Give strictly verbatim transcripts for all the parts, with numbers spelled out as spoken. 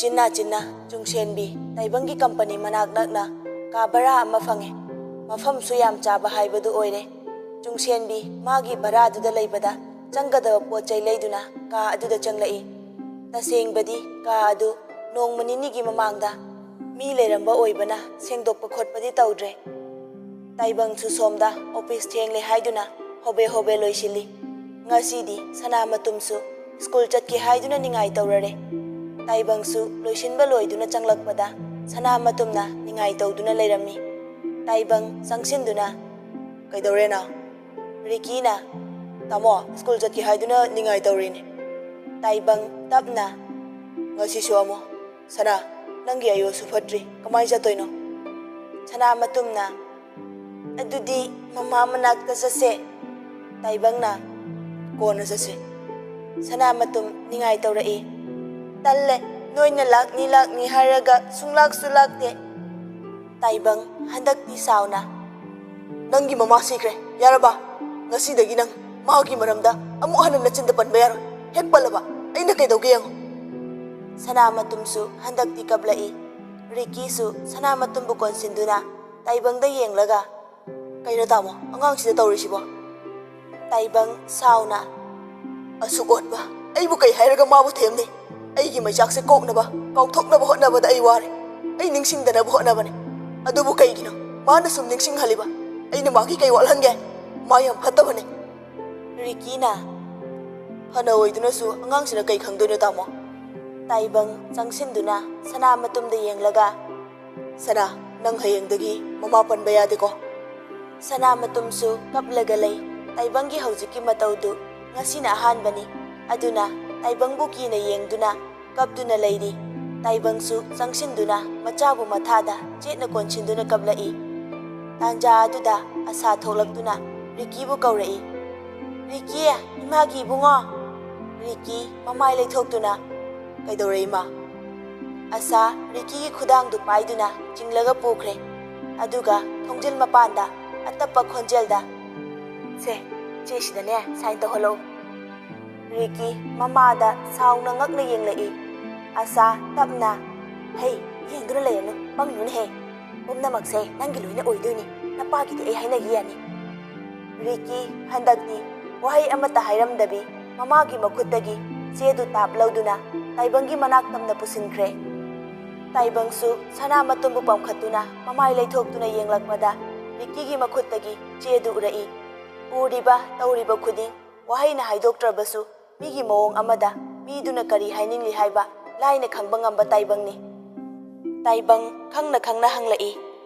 ꯆꯤꯟꯅ ꯆꯤꯟꯅ ꯆꯨꯡꯁꯦꯟꯕꯤ ꯇꯥꯏꯕꯪꯒꯤ ꯀꯝꯄꯅꯤ ꯃꯅꯥꯛ ꯅꯛꯅ ꯀꯥ ꯚꯔꯥ ꯑꯃ ꯐꯪꯉꯦ꯫ ꯃꯐꯝꯁꯨ ꯌꯥꯝ ꯆꯥꯕ ꯍꯥꯏꯕꯗꯨ ꯑꯣꯏꯔꯦ꯫ ꯆꯨꯡꯁꯦꯟꯕꯤ ꯃꯥꯒꯤ ꯚꯔꯥꯗꯨꯗ ꯂꯩꯕꯗ ꯆꯪꯒꯗꯕ ꯄꯣꯠ ꯆꯩ ꯂꯩꯗꯨꯅ ꯀꯥ ꯑꯗꯨꯗ ꯆꯪꯂꯛꯏ꯫ ꯇꯁꯦꯡꯕꯗꯤ ꯀꯥ ꯑꯗꯨ ꯅꯣꯡꯃ ꯅꯤꯅꯤꯒꯤ ꯃꯃꯥꯡꯗ ꯃꯤ ꯂꯩꯔꯝꯕ ꯑꯣꯏꯕꯅ ꯁꯦꯡꯗꯣꯛꯄ ꯈꯣꯠꯄꯗꯤ ꯇꯧꯗ꯭ꯔꯦ꯫ ꯇꯥꯏꯕꯪꯁꯨ ꯁꯣꯝꯗ ꯑꯣꯐꯤꯁ ꯊꯦꯡꯂꯦ ꯍꯥꯏꯗꯨꯅ ꯍꯣꯕꯦ ꯍꯣꯕꯦ ꯂꯣꯏꯁꯤꯜꯂꯤ꯫ ꯉꯁꯤꯗꯤ ꯁꯅꯥꯃꯇꯨꯝꯁꯨ ꯁ꯭ꯀꯨꯜ ꯆꯠꯀꯦ ꯍꯥꯏꯗꯨꯅ ꯅꯤꯡꯉꯥꯏ ꯇꯧꯔꯔꯦ꯫ ꯇꯥꯏꯕꯪꯁꯨ ꯂꯣꯏꯁꯤꯟꯕ ꯂꯣꯏꯗꯨꯅ ꯆꯪꯂꯛꯄꯗ ꯁꯅꯥꯃꯇꯨꯝꯅ ꯅꯤꯡꯉꯥꯏ ꯇꯧꯗꯨꯅ ꯂꯩꯔꯝꯃꯤ꯫ ꯇꯥꯏꯕꯪ ꯆꯪꯁꯤꯟꯗꯨꯅ, "ꯀꯩꯗꯧꯔꯦ ꯅꯪ?" ꯔꯤꯀꯤꯅ, "ꯇꯥꯃꯣ, ꯁ꯭ꯀꯨꯜ ꯆꯠꯀꯦ ꯍꯥꯏꯗꯨꯅ ꯅꯤꯡꯉꯥꯏ ꯇꯧꯔꯤꯅꯦ꯫" ꯇꯥꯏꯕꯪ ꯇꯞꯅ, "ꯉꯁꯤꯁꯨ ꯑꯃꯨꯛ? ꯁꯅꯥ, ꯅꯪꯒꯤ ꯑꯌꯨꯁꯨ ꯐꯠꯇ꯭ꯔꯤ, ꯀꯃꯥꯏꯅ ꯆꯠꯇꯣꯏꯅꯣ?" ꯁꯅꯥꯃꯇꯨꯝꯅ, "ꯑꯗꯨꯗꯤ ꯃꯃꯥ ꯃꯅꯥꯛꯇ ꯆꯠꯁꯦ꯫" ꯇꯥꯏꯕꯪꯅ, "ꯀꯣꯟꯅ ꯆꯠꯁꯦ꯫" ꯁꯅꯥꯃꯇꯨꯝ ꯅꯤꯡꯉꯥꯏ ꯇꯧꯔꯛꯏ꯫ "ꯇꯜꯂꯦ, ꯅꯣꯏꯅ ꯂꯥꯛꯅꯤ ꯂꯥꯛꯅꯤ ꯍꯥꯏꯔꯒ ꯁꯨꯡꯂꯥꯛꯁꯨ ꯂꯥꯛꯇꯦ꯫" ꯇꯥꯏꯕꯪ ꯍꯟꯗꯛꯇꯤ ꯁꯥꯎꯅ, "ꯅꯪꯒꯤ ꯃꯃꯥ ꯁꯤꯈ꯭ꯔꯦ, ꯌꯥꯔꯕ? ꯉꯁꯤꯗꯒꯤ ꯅꯪ ꯃꯥꯒꯤ ꯃꯔꯝꯗ ꯑꯃꯨꯛ ꯍꯟꯅ ꯅꯆꯤꯟꯗ ꯄꯟꯕ ꯌꯥꯔꯣꯏ꯫ ꯍꯦꯛ ꯄꯜꯂꯕ ꯑꯩꯅ ꯀꯩꯗꯧꯒꯦ ꯌꯦꯡꯉꯨ꯫" ꯁꯅꯥꯃꯇꯨꯝꯁꯨ ꯍꯟꯗꯛꯇꯤ ꯀꯞꯂꯛꯏ꯫ ꯔꯤꯀꯤꯁꯨ ꯁꯅꯥꯃꯇꯨꯝꯕꯨ ꯀꯣꯟꯁꯤꯟꯗꯨꯅ ꯇꯥꯏꯕꯪꯗ ꯌꯦꯡꯂꯒ, "ꯀꯩꯅꯣ ꯇꯥꯃꯣ, ꯑꯉꯥꯡꯁꯤꯗ ꯇꯧꯔꯤꯁꯤꯕꯣ?" ꯇꯥꯏꯕꯪ ꯁꯥꯎꯅ, "ꯑꯁꯨꯛ ꯑꯣꯠꯄ ꯑꯩꯕꯨ ꯀꯩ ꯍꯥꯏꯔꯒ ꯃꯥꯕꯨ ꯊꯦꯝꯅꯤ? ꯑꯩꯒꯤ ꯃꯩꯆꯥꯛꯁꯦ ꯀꯣꯛꯅꯕ, ꯀꯥꯎꯊꯣꯛꯅꯕ ꯍꯣꯠꯅꯕꯗ ꯑꯩ ꯋꯥꯔꯦ꯫ ꯑꯩ ꯅꯤꯡꯁꯤꯡꯗꯅꯕ ꯍꯣꯠꯅꯕꯅꯦ꯫ ꯑꯗꯨꯕꯨ ꯀꯩꯒꯤꯅꯣ ꯃꯥꯅ ꯁꯨꯝ ꯅꯤꯡꯁꯤꯡꯍꯜꯂꯤꯕ? ꯑꯩꯅ ꯃꯥꯒꯤ ꯀꯩ ꯋꯥꯠꯍꯟꯒꯦ? ꯃꯥ ꯌꯥꯝ ꯐꯠꯇꯕꯅꯦ꯫" ꯔꯤꯀꯤꯅ, "ꯐꯅ ꯑꯣꯏꯗꯨꯅꯁꯨ ꯑꯉꯥꯡꯁꯤꯅ ꯀꯩ ꯈꯪꯗꯣꯏꯅꯣ ꯇꯥꯃꯣ?" ꯇꯥꯏꯕꯪ ꯆꯪꯁꯤꯟꯗꯨꯅ ꯁꯅꯥꯃꯇꯨꯝꯗ ꯌꯦꯡꯂꯒ, "ꯁꯅꯥ, ꯅꯪ ꯍꯌꯦꯡꯗꯒꯤ ꯃꯃꯥ ꯄꯟꯕ ꯌꯥꯗꯦꯀꯣ꯫" ꯁꯅꯥꯃꯇꯨꯝꯁꯨ ꯀꯞꯂꯒ ꯂꯩ꯫ ꯇꯥꯏꯕꯪꯒꯤ ꯍꯧꯖꯤꯛꯀꯤ ꯃꯇꯧꯗꯨ ꯉꯁꯤꯅ ꯑꯍꯥꯟꯕꯅꯤ꯫ ꯑꯗꯨꯅ ꯇꯥꯏꯕꯪꯕꯨ ꯀꯤꯅ ꯌꯦꯡꯗꯨꯅ ꯀꯞꯇꯨꯅ ꯂꯩꯔꯤ꯫ ꯇꯥꯏꯕꯪꯁꯨ ꯆꯪꯁꯤꯟꯗꯨꯅ ꯃꯆꯥꯕꯨ ꯃꯊꯥꯗ ꯆꯦꯠꯅ ꯀꯣꯟꯁꯤꯟꯗꯨꯅ ꯀꯞꯂꯛꯏ꯫ ꯇꯥꯟꯖꯥ ꯑꯗꯨꯗ ꯑꯁꯥ ꯊꯣꯛꯂꯛꯇꯨꯅ ꯔꯤꯀꯤꯕꯨ ꯀꯧꯔꯛꯏ꯫ "ꯔꯤꯀꯤ, ꯏꯃꯥꯒꯤ ꯏꯕꯨꯡꯉꯣ!" ꯔꯤꯀꯤ ꯃꯃꯥꯏ ꯂꯩꯊꯣꯛꯇꯨꯅ, "ꯀꯩꯗꯧꯔꯦ ꯏꯃꯥ?" ꯑꯁꯥ ꯔꯤꯀꯤꯒꯤ ꯈꯨꯗꯥꯡꯗꯨ ꯄꯥꯏꯗꯨꯅ ꯆꯤꯡꯂꯒ ꯄꯨꯈ꯭ꯔꯦ꯫ ꯑꯗꯨꯒ ꯊꯣꯡꯖꯤꯜ ꯃꯄꯥꯟꯗ ꯑꯇꯞꯄ ꯈꯣꯟꯖꯦꯜꯗ, "ꯁꯦ, ꯆꯦꯁꯤꯗꯅꯦ ꯁꯥꯏꯟ ꯇꯧꯍꯜꯂꯛꯎ꯫" ꯔꯤꯀꯤ ꯃꯃꯥꯗ ꯁꯥꯎꯅ ꯉꯛꯅ ꯌꯦꯡꯂꯛꯏ꯫ ꯑꯁꯥ, ꯇꯞꯅ, "ꯍꯩ, ꯌꯦꯡꯗꯨꯅ ꯂꯩꯔꯅꯨ, ꯄꯪꯅꯨꯅꯦꯍꯦ꯫ ꯄꯨꯝꯅꯃꯛꯁꯦ ꯅꯪꯒꯤ ꯂꯣꯏꯅ ꯑꯣꯏꯗꯣꯏꯅꯤ꯫ ꯅꯄꯥꯒꯤꯗꯤ ꯑꯩ ꯍꯥꯏꯅꯒꯦ ꯌꯥꯅꯤ꯫" ꯔꯤꯀꯤ ꯍꯟꯗꯛꯇꯤ ꯋꯥꯍꯩ ꯑꯃꯠꯇ ꯍꯥꯏꯔꯝꯗꯕꯤ ꯃꯃꯥꯒꯤ ꯃꯈꯨꯠꯇꯒꯤ ꯆꯦꯗꯨ ꯇꯥꯞ ꯂꯧꯗꯨꯅ ꯇꯥꯏꯕꯪꯒꯤ ꯃꯅꯥꯛ ꯇꯝꯅ ꯄꯨꯁꯤꯟꯈ꯭ꯔꯦ꯫ ꯇꯥꯏꯕꯪꯁꯨ ꯁꯅꯥ ꯃꯇꯨꯝꯕꯨ ꯄꯝꯈꯠꯇꯨꯅ ꯃꯃꯥꯏ ꯂꯩꯊꯣꯛꯇꯨꯅ ꯌꯦꯡꯂꯛꯄꯗ ꯔꯤꯀꯤꯒꯤ ꯃꯈꯨꯠꯇꯒꯤ ꯆꯦꯗꯨ ꯎꯔꯛꯏ꯫ ꯎꯔꯤꯕ ꯇꯧꯔꯤꯕ ꯈꯨꯗꯤꯡ ꯋꯥꯍꯩꯅ ꯍꯥꯏꯗꯣꯛꯇ꯭ꯔꯕꯁꯨ ꯃꯤꯒꯤ ꯃꯑꯣꯡ ꯑꯃꯗ ꯃꯤꯗꯨꯅ ꯀꯔꯤ ꯍꯥꯏꯅꯤꯡꯂꯤ ꯍꯥꯏꯕ ꯂꯥꯏꯅ ꯈꯪꯕ ꯉꯝꯕ ꯇꯥꯏꯕꯪꯅꯤ꯫ ꯇꯥꯏꯕꯪ ꯈꯪꯅ ꯈꯪꯅ ꯍꯪꯂꯛꯏ,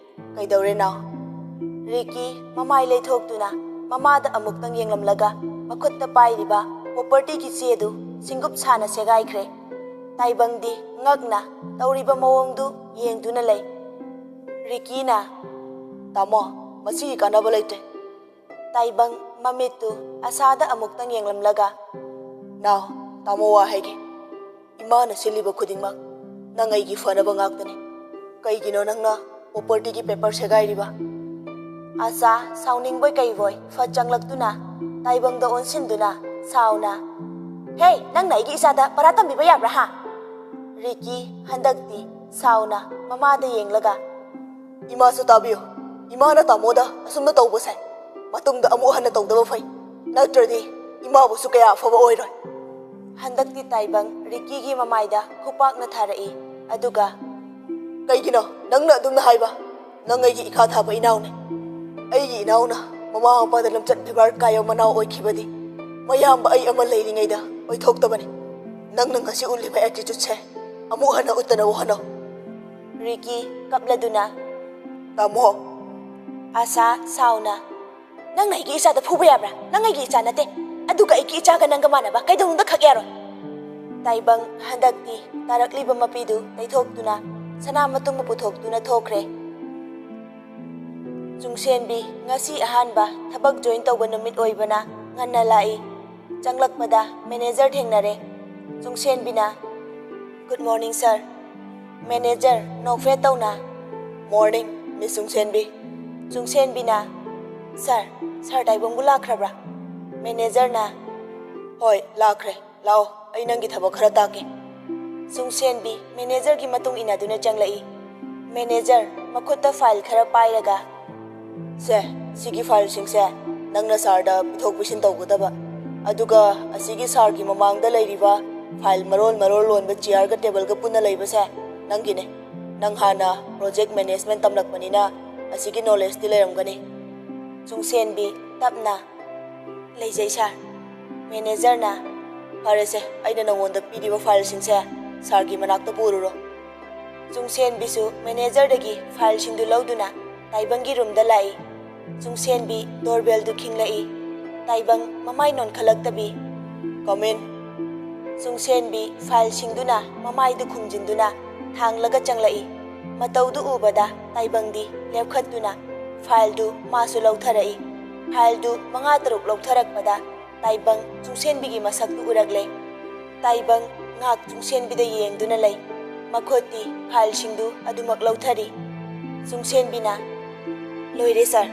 "ꯀꯩꯗꯧꯔꯦ ꯅꯥꯎ?" ꯔꯤꯀꯤ ꯃꯃꯥꯏ ꯂꯩꯊꯣꯛꯇꯨꯅ ꯃꯃꯥꯗ ꯑꯃꯨꯛꯇꯪ ꯌꯦꯡꯂꯝꯂꯒ ꯃꯈꯨꯠꯇ ꯄꯥꯏꯔꯤꯕ ꯄ꯭ꯔꯣꯄꯔꯇꯤꯒꯤ ꯆꯦꯗꯨ ꯁꯤꯡꯒꯨꯞ ꯁꯥꯅ ꯁꯦꯒꯥꯏꯈ꯭ꯔꯦ꯫ ꯇꯥꯏꯕꯪꯗꯤ ꯉꯛꯅ ꯇꯧꯔꯤꯕ ꯃꯑꯣꯡꯗꯨ ꯌꯦꯡꯗꯨꯅ ꯂꯩ꯫ ꯔꯤꯀꯤꯅ, "ꯇꯥꯃꯣ, ꯃꯁꯤꯒꯤ ꯀꯥꯟꯅꯕ ꯂꯩꯇꯦ꯫" ꯇꯥꯏꯕꯪ ꯃꯃꯤꯠꯇꯨ ꯑꯁꯥꯗ ꯑꯃꯨꯛꯇꯪ ꯌꯦꯡꯂꯝꯂꯒ, "ꯅꯥꯎ, ꯇꯥꯃꯣ ꯋꯥ ꯍꯥꯏꯒꯦ꯫ ꯏꯃꯥꯅ ꯁꯤꯜꯂꯤꯕ ꯈꯨꯗꯤꯡꯃꯛ ꯅꯪ ꯑꯩꯒꯤ ꯐꯅꯕ ꯉꯥꯛꯇꯅꯤ꯫ ꯀꯩꯒꯤꯅꯣ ꯅꯪꯅ ꯄ꯭ꯔꯣꯄꯔꯇꯤꯒꯤ ꯄꯦꯄꯔ ꯁꯦꯒꯥꯏꯔꯤꯕ?" ꯑꯁꯥ ꯁꯥꯎꯅꯤꯡꯕꯣꯏ ꯀꯩꯕꯣꯏ ꯐꯠ ꯆꯪꯂꯛꯇꯨꯅ ꯇꯥꯏꯕꯪꯗ ꯑꯣꯟꯁꯤꯟꯗꯨꯅ ꯁꯥꯎꯅ, "ꯍꯦ, ꯅꯪꯅ ꯑꯩꯒꯤ ꯏꯆꯥꯗ ꯄꯔꯥ ꯇꯝꯕꯤꯕ ꯌꯥꯕ꯭ꯔꯥ ꯍꯥ?" ꯔꯤꯀꯤ ꯍꯟꯗꯛꯇꯤ ꯁꯥꯎꯅ ꯃꯃꯥꯗ ꯌꯦꯡꯂꯒ, "ꯏꯃꯥꯁꯨ ꯇꯥꯕꯤꯌꯨ꯫ ꯏꯃꯥꯅ ꯇꯥꯃꯣꯗ ꯑꯁꯨꯝꯅ ꯇꯧꯕꯁꯦ ꯃꯇꯨꯡꯗ ꯑꯃꯨꯛ ꯍꯟꯅ ꯇꯧꯗꯕ ꯐꯩ꯫ ꯅꯠꯇ꯭ꯔꯗꯤ ꯏꯃꯥꯕꯨꯁꯨ ꯀꯌꯥ ꯑꯐꯕ ꯑꯣꯏꯔꯣꯏ꯫" ꯍꯟꯗꯛꯇꯤ ꯇꯥꯏꯕꯪ ꯔꯤꯀꯤꯒꯤ ꯃꯃꯥꯏꯗ ꯈꯨꯄꯥꯛꯅ ꯊꯥꯔꯛꯏ꯫ ꯑꯗꯨꯒ, "ꯀꯩꯒꯤꯅꯣ ꯅꯪꯅ ꯑꯗꯨꯝꯅ ꯍꯥꯏꯕ? ꯅꯪ ꯑꯩꯒꯤ ꯏꯈꯥ ꯊꯥꯕ ꯏꯅꯥꯎꯅꯦ꯫ ꯑꯩꯒꯤ ꯏꯅꯥꯎꯅ ꯃꯃꯥ ꯃꯄꯥꯗ ꯂꯝꯆꯠ ꯕꯦꯕꯥꯔ ꯀꯥꯏꯕ ꯃꯅꯥꯎ ꯑꯣꯏꯈꯤꯕꯗꯤ ꯃꯌꯥꯝꯕ ꯑꯩ ꯑꯃ ꯂꯩꯔꯤꯉꯩꯗ ꯑꯣꯏꯊꯣꯛꯇꯕꯅꯤ꯫ ꯅꯪꯅ ꯉꯁꯤ ꯎꯠꯂꯤꯕ ꯑꯦꯇꯤꯆꯨꯠꯁꯦ ꯑꯃꯨꯛ ꯍꯟꯅ ꯎꯠꯇꯅꯕ ꯍꯣꯠꯅꯧ꯫" ꯔꯤꯀꯤ ꯀꯞꯂꯗꯨꯅ, "ꯇꯥꯃꯣ!" ꯑꯁꯥ ꯁꯥꯎꯅ, "ꯅꯪꯅ ꯑꯩꯒꯤ ꯏꯆꯥꯗ ꯐꯨꯕ ꯌꯥꯕ꯭ꯔꯥ? ꯅꯪ ꯑꯩꯒꯤ ꯏꯆꯥ ꯅꯠꯇꯦ꯫ ꯑꯗꯨꯒ ꯑꯩꯒꯤ ꯏꯆꯥꯒ ꯅꯪꯒ ꯃꯥꯟꯅꯕ ꯀꯩꯗꯧꯅꯨꯡꯗ ꯈꯛ ꯌꯥꯔꯣꯏ꯫" ꯇꯥꯏꯕꯪ ꯍꯟꯗꯛꯇꯤ ꯇꯥꯔꯛꯂꯤꯕ ꯃꯄꯤꯗꯨ ꯇꯩꯊꯣꯛꯇꯨꯅ ꯁꯅꯥ ꯃꯇꯨꯝꯕꯨ ꯄꯨꯊꯣꯛꯇꯨꯅ ꯊꯣꯛꯈ꯭ꯔꯦ꯫ ꯆꯨꯡꯁꯦꯟꯕꯤ ꯉꯁꯤ ꯑꯍꯥꯟꯕ ꯊꯕꯛ ꯖꯣꯏꯟ ꯇꯧꯕ ꯅꯨꯃꯤꯠ ꯑꯣꯏꯕꯅ ꯉꯟꯅ ꯂꯥꯛꯏ꯫ ꯆꯪꯂꯛꯄꯗ ꯃꯦꯅꯦꯖꯔ ꯊꯦꯡꯅꯔꯦ꯫ ꯆꯨꯡꯁꯦꯟꯕꯤꯅ, "Good morning, sir꯫" ꯃꯦꯅꯦꯖꯔ ꯅꯣꯛꯐꯦꯠ ꯇꯧꯅ, "Morning, ꯃꯤꯁ ꯆꯨꯡꯁꯦꯟꯕꯤ꯫" ꯆꯨꯡꯁꯦꯟꯕꯤꯅ, "ꯁꯥꯔ, ꯁꯥꯔ ꯇꯥꯏꯕꯪꯕꯨ ꯂꯥꯛꯈ꯭ꯔꯕ꯭ꯔꯥ?" ꯃꯦꯅꯦꯖꯔꯅ, "ꯍꯣꯏ, ꯂꯥꯛꯈ꯭ꯔꯦ꯫ ꯂꯥꯛꯑꯣ, ꯑꯩ ꯅꯪꯒꯤ ꯊꯕꯛ ꯈꯔ ꯇꯥꯛꯀꯦ꯫" ꯆꯨꯡꯁꯦꯟꯕꯤ ꯃꯦꯅꯦꯖꯔꯒꯤ ꯃꯇꯨꯡ ꯏꯟꯅꯗꯨꯅ ꯆꯪꯂꯛꯏ꯫ ꯃꯦꯅꯦꯖꯔ ꯃꯈꯨꯠꯇ ꯐꯥꯏꯜ ꯈꯔ ꯄꯥꯏꯔꯒ, "ꯁꯦ, ꯁꯤꯒꯤ ꯐꯥꯏꯜꯁꯤꯡꯁꯦ ꯅꯪꯅ ꯁꯥꯔꯗ ꯄꯤꯊꯣꯛ ꯄꯤꯁꯤꯟ ꯇꯧꯒꯗꯕ꯫ ꯑꯗꯨꯒ ꯑꯁꯤꯒꯤ ꯁꯥꯔꯒꯤ ꯃꯃꯥꯡꯗ ꯂꯩꯔꯤꯕ ꯐꯥꯏꯜ ꯃꯔꯣꯜ ꯃꯔꯣꯜ ꯂꯣꯟꯕ ꯆꯤꯌꯥꯔꯒ ꯇꯦꯕꯜꯒ ꯄꯨꯟꯅ ꯂꯩꯕꯁꯦ ꯅꯪꯒꯤꯅꯦ꯫ ꯅꯪ ꯍꯥꯟꯅ ꯄ꯭ꯔꯣꯖꯦꯛ ꯃꯦꯅꯦꯖꯃꯦꯟ ꯇꯝꯂꯛꯄꯅꯤꯅ ꯑꯁꯤꯒꯤ ꯅꯣꯂꯦꯖꯇꯤ ꯂꯩꯔꯝꯒꯅꯤ꯫" ꯆꯨꯡꯁꯦꯟꯕꯤ ꯇꯞꯅ, "ꯂꯩꯖꯩ ꯁꯥꯔ꯫" ꯃꯦꯅꯦꯖꯔꯅ, "ꯐꯔꯦꯁꯦ, ꯑꯩꯅ ꯅꯉꯣꯟꯗ ꯄꯤꯔꯤꯕ ꯐꯥꯏꯜꯁꯤꯡꯁꯦ ꯁꯥꯔꯒꯤ ꯃꯅꯥꯛꯇ ꯄꯨꯔꯨꯔꯣ꯫" ꯆꯨꯡꯁꯦꯟꯕꯤꯁꯨ ꯃꯦꯅꯦꯖꯔꯗꯒꯤ ꯐꯥꯏꯜꯁꯤꯡꯗꯨ ꯂꯧꯗꯨꯅ ꯇꯥꯏꯕꯪꯒꯤ ꯔꯨꯝꯗ ꯂꯥꯛꯏ꯫ ꯆꯨꯡꯁꯦꯟꯕꯤ ꯗꯣꯔꯕꯦꯜꯗꯨ ꯈꯤꯡꯂꯛꯏ꯫ ꯇꯥꯏꯕꯪ ꯃꯃꯥꯏ ꯅꯣꯟꯈꯠꯂꯛꯇꯕꯤ, "Come in꯫" ꯆꯨꯡꯁꯦꯟꯕꯤ ꯐꯥꯏꯜꯁꯤꯡꯗꯨꯅ ꯃꯃꯥꯏꯗꯨ ꯈꯨꯝꯖꯤꯟꯗꯨꯅ ꯊꯥꯡꯂꯒ ꯆꯪꯂꯛꯏ꯫ ꯃꯇꯧꯗꯨ ꯎꯕꯗ ꯇꯥꯏꯕꯪꯗꯤ ꯂꯦꯞꯈꯠꯇꯨꯅ ꯐꯥꯏꯜꯗꯨ ꯃꯥꯁꯨ ꯂꯧꯊꯔꯛꯏ꯫ ꯐꯥꯏꯜꯗꯨ ꯃꯉꯥ ꯇꯔꯨꯛ ꯂꯧꯊꯔꯛꯄꯗ ꯇꯥꯏꯕꯪ ꯆꯨꯡꯁꯦꯟꯕꯤꯒꯤ ꯃꯁꯛꯇꯨ ꯎꯔꯛꯂꯦ꯫ ꯇꯥꯏꯕꯪ ꯉꯥꯛ ꯆꯨꯡꯁꯦꯟꯕꯤꯗ ꯌꯦꯡꯗꯨꯅ ꯂꯩ꯫ ꯃꯈꯨꯠꯇꯤ ꯐꯥꯏꯜꯁꯤꯡꯗꯨ ꯑꯗꯨꯃꯛ ꯂꯧꯊꯔꯤ꯫ ꯆꯨꯡꯁꯦꯟꯕꯤꯅ, "ꯂꯣꯏꯔꯦ ꯁꯥꯔ꯫"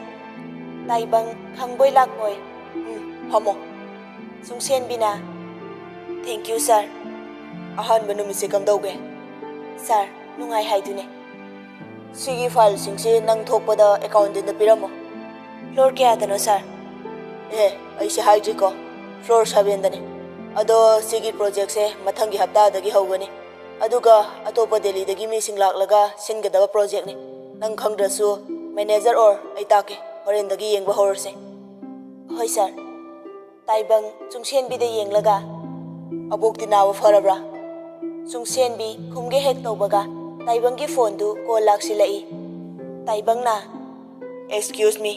ꯇꯥꯏꯕꯪ ꯈꯪꯕꯣꯏ ꯂꯥꯛꯄꯣꯏ, "ꯎꯝ, ꯐꯝꯃꯣ꯫" ꯆꯨꯡꯁꯦꯟꯕꯤꯅ, "Thank you ꯁꯥꯔ꯫" "ꯑꯍꯥꯟꯕ ꯅꯨꯃꯤꯠꯁꯦ ꯀꯝꯗꯧꯒꯦ?" "ꯁꯥꯔ, ꯅꯨꯡꯉꯥꯏ ꯍꯥꯏꯗꯨꯅꯦ꯫" "ꯁꯤꯒꯤ ꯐꯥꯏꯜꯁꯤꯡꯁꯤ ꯅꯪ ꯊꯣꯛꯄꯗ ꯑꯦꯀꯥꯎꯟꯇꯦꯟꯗ ꯄꯤꯔꯝꯃꯣ꯫" "ꯐ꯭ꯂꯣꯔ ꯀꯌꯥꯗꯅꯣ ꯁꯥꯔ?" "ꯑꯦ, ꯑꯩꯁꯦ ꯍꯥꯏꯗ꯭ꯔꯤꯀꯣ, ꯐ꯭ꯂꯣꯔ ꯁꯚꯦꯟꯗꯅꯤ꯫ ꯑꯗꯣ ꯁꯤꯒꯤ ꯄ꯭ꯔꯣꯖꯦꯛꯁꯦ ꯃꯊꯪꯒꯤ ꯍꯞꯇꯥꯗꯒꯤ ꯍꯧꯒꯅꯤ꯫ ꯑꯗꯨꯒ ꯑꯇꯣꯞꯄ ꯗꯦꯜꯂꯤꯗꯒꯤ ꯃꯤꯁꯤꯡ ꯂꯥꯛꯂꯒ ꯁꯤꯟꯒꯗꯕ ꯄ꯭ꯔꯣꯖꯦꯛꯅꯤ꯫ ꯅꯪ ꯈꯪꯗ꯭ꯔꯁꯨ ꯃꯦꯅꯦꯖꯔ ꯑꯣꯔ ꯑꯩ ꯇꯥꯛꯀꯦ, ꯍꯣꯔꯦꯟꯗꯒꯤ ꯌꯦꯡꯕ ꯍꯧꯔꯁꯦ꯫" "ꯍꯣꯏ ꯁꯥꯔ꯫" ꯇꯥꯏꯕꯪ ꯆꯨꯡꯁꯦꯟꯕꯤꯗ ꯌꯦꯡꯂꯒ, "ꯑꯕꯣꯛꯇꯤ ꯅꯥꯕ ꯐꯔꯕ꯭ꯔꯥ?" ꯆꯨꯡꯁꯦꯟꯕꯤ ꯈꯨꯝꯒꯦ ꯍꯦꯛ ꯇꯧꯕꯒ ꯇꯥꯏꯕꯪꯒꯤ ꯐꯣꯟꯗꯨ ꯀꯣꯜ ꯂꯥꯛꯁꯤꯜꯂꯛꯏ꯫ ꯇꯥꯏꯕꯪꯅ, "Excuse me꯫"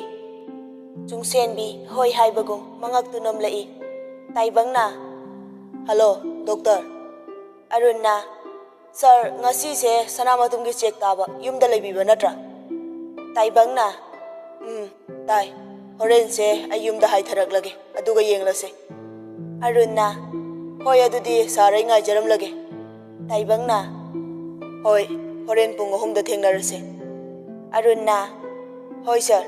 ꯆꯨꯡꯁꯦꯟꯕꯤ ꯍꯣꯏ ꯍꯥꯏꯕꯒꯨꯝ ꯃꯉꯛꯇꯨ ꯅꯣꯝꯂꯛꯏ꯫ ꯇꯥꯏꯕꯪꯅ, "Hello, doctor꯫" ꯑꯔꯨꯟꯅ, "ꯁꯥꯔ, ꯉꯁꯤꯁꯦ ꯁꯅꯥꯃꯇꯨꯝꯒꯤ ꯆꯦꯛ ꯇꯥꯕ, ꯌꯨꯝꯗ ꯂꯩꯕꯤꯕ ꯅꯠꯇ꯭ꯔꯥ?" ꯇꯥꯏꯕꯪꯅ, "ꯎꯝ, ꯇꯥꯏ꯫ ꯍꯣꯔꯦꯟꯁꯦ ꯑꯩ ꯌꯨꯝꯗ ꯍꯥꯏꯊꯔꯛꯂꯒꯦ, ꯑꯗꯨꯒ ꯌꯦꯡꯂꯁꯦ꯫" ꯑꯔꯨꯟꯅ, "ꯍꯣꯏ, ꯑꯗꯨꯗꯤ ꯁꯥꯔ, ꯑꯩ ꯉꯥꯏꯖꯔꯝꯂꯒꯦ꯫" ꯇꯥꯏꯕꯪꯅ, "ꯍꯣꯏ, ꯍꯣꯔꯦꯟ ꯄꯨꯡ ꯑꯍꯨꯝꯗ ꯊꯦꯡꯅꯔꯁꯦ꯫" ꯑꯔꯨꯟꯅ, "ꯍꯣꯏ ꯁꯥꯔ꯫"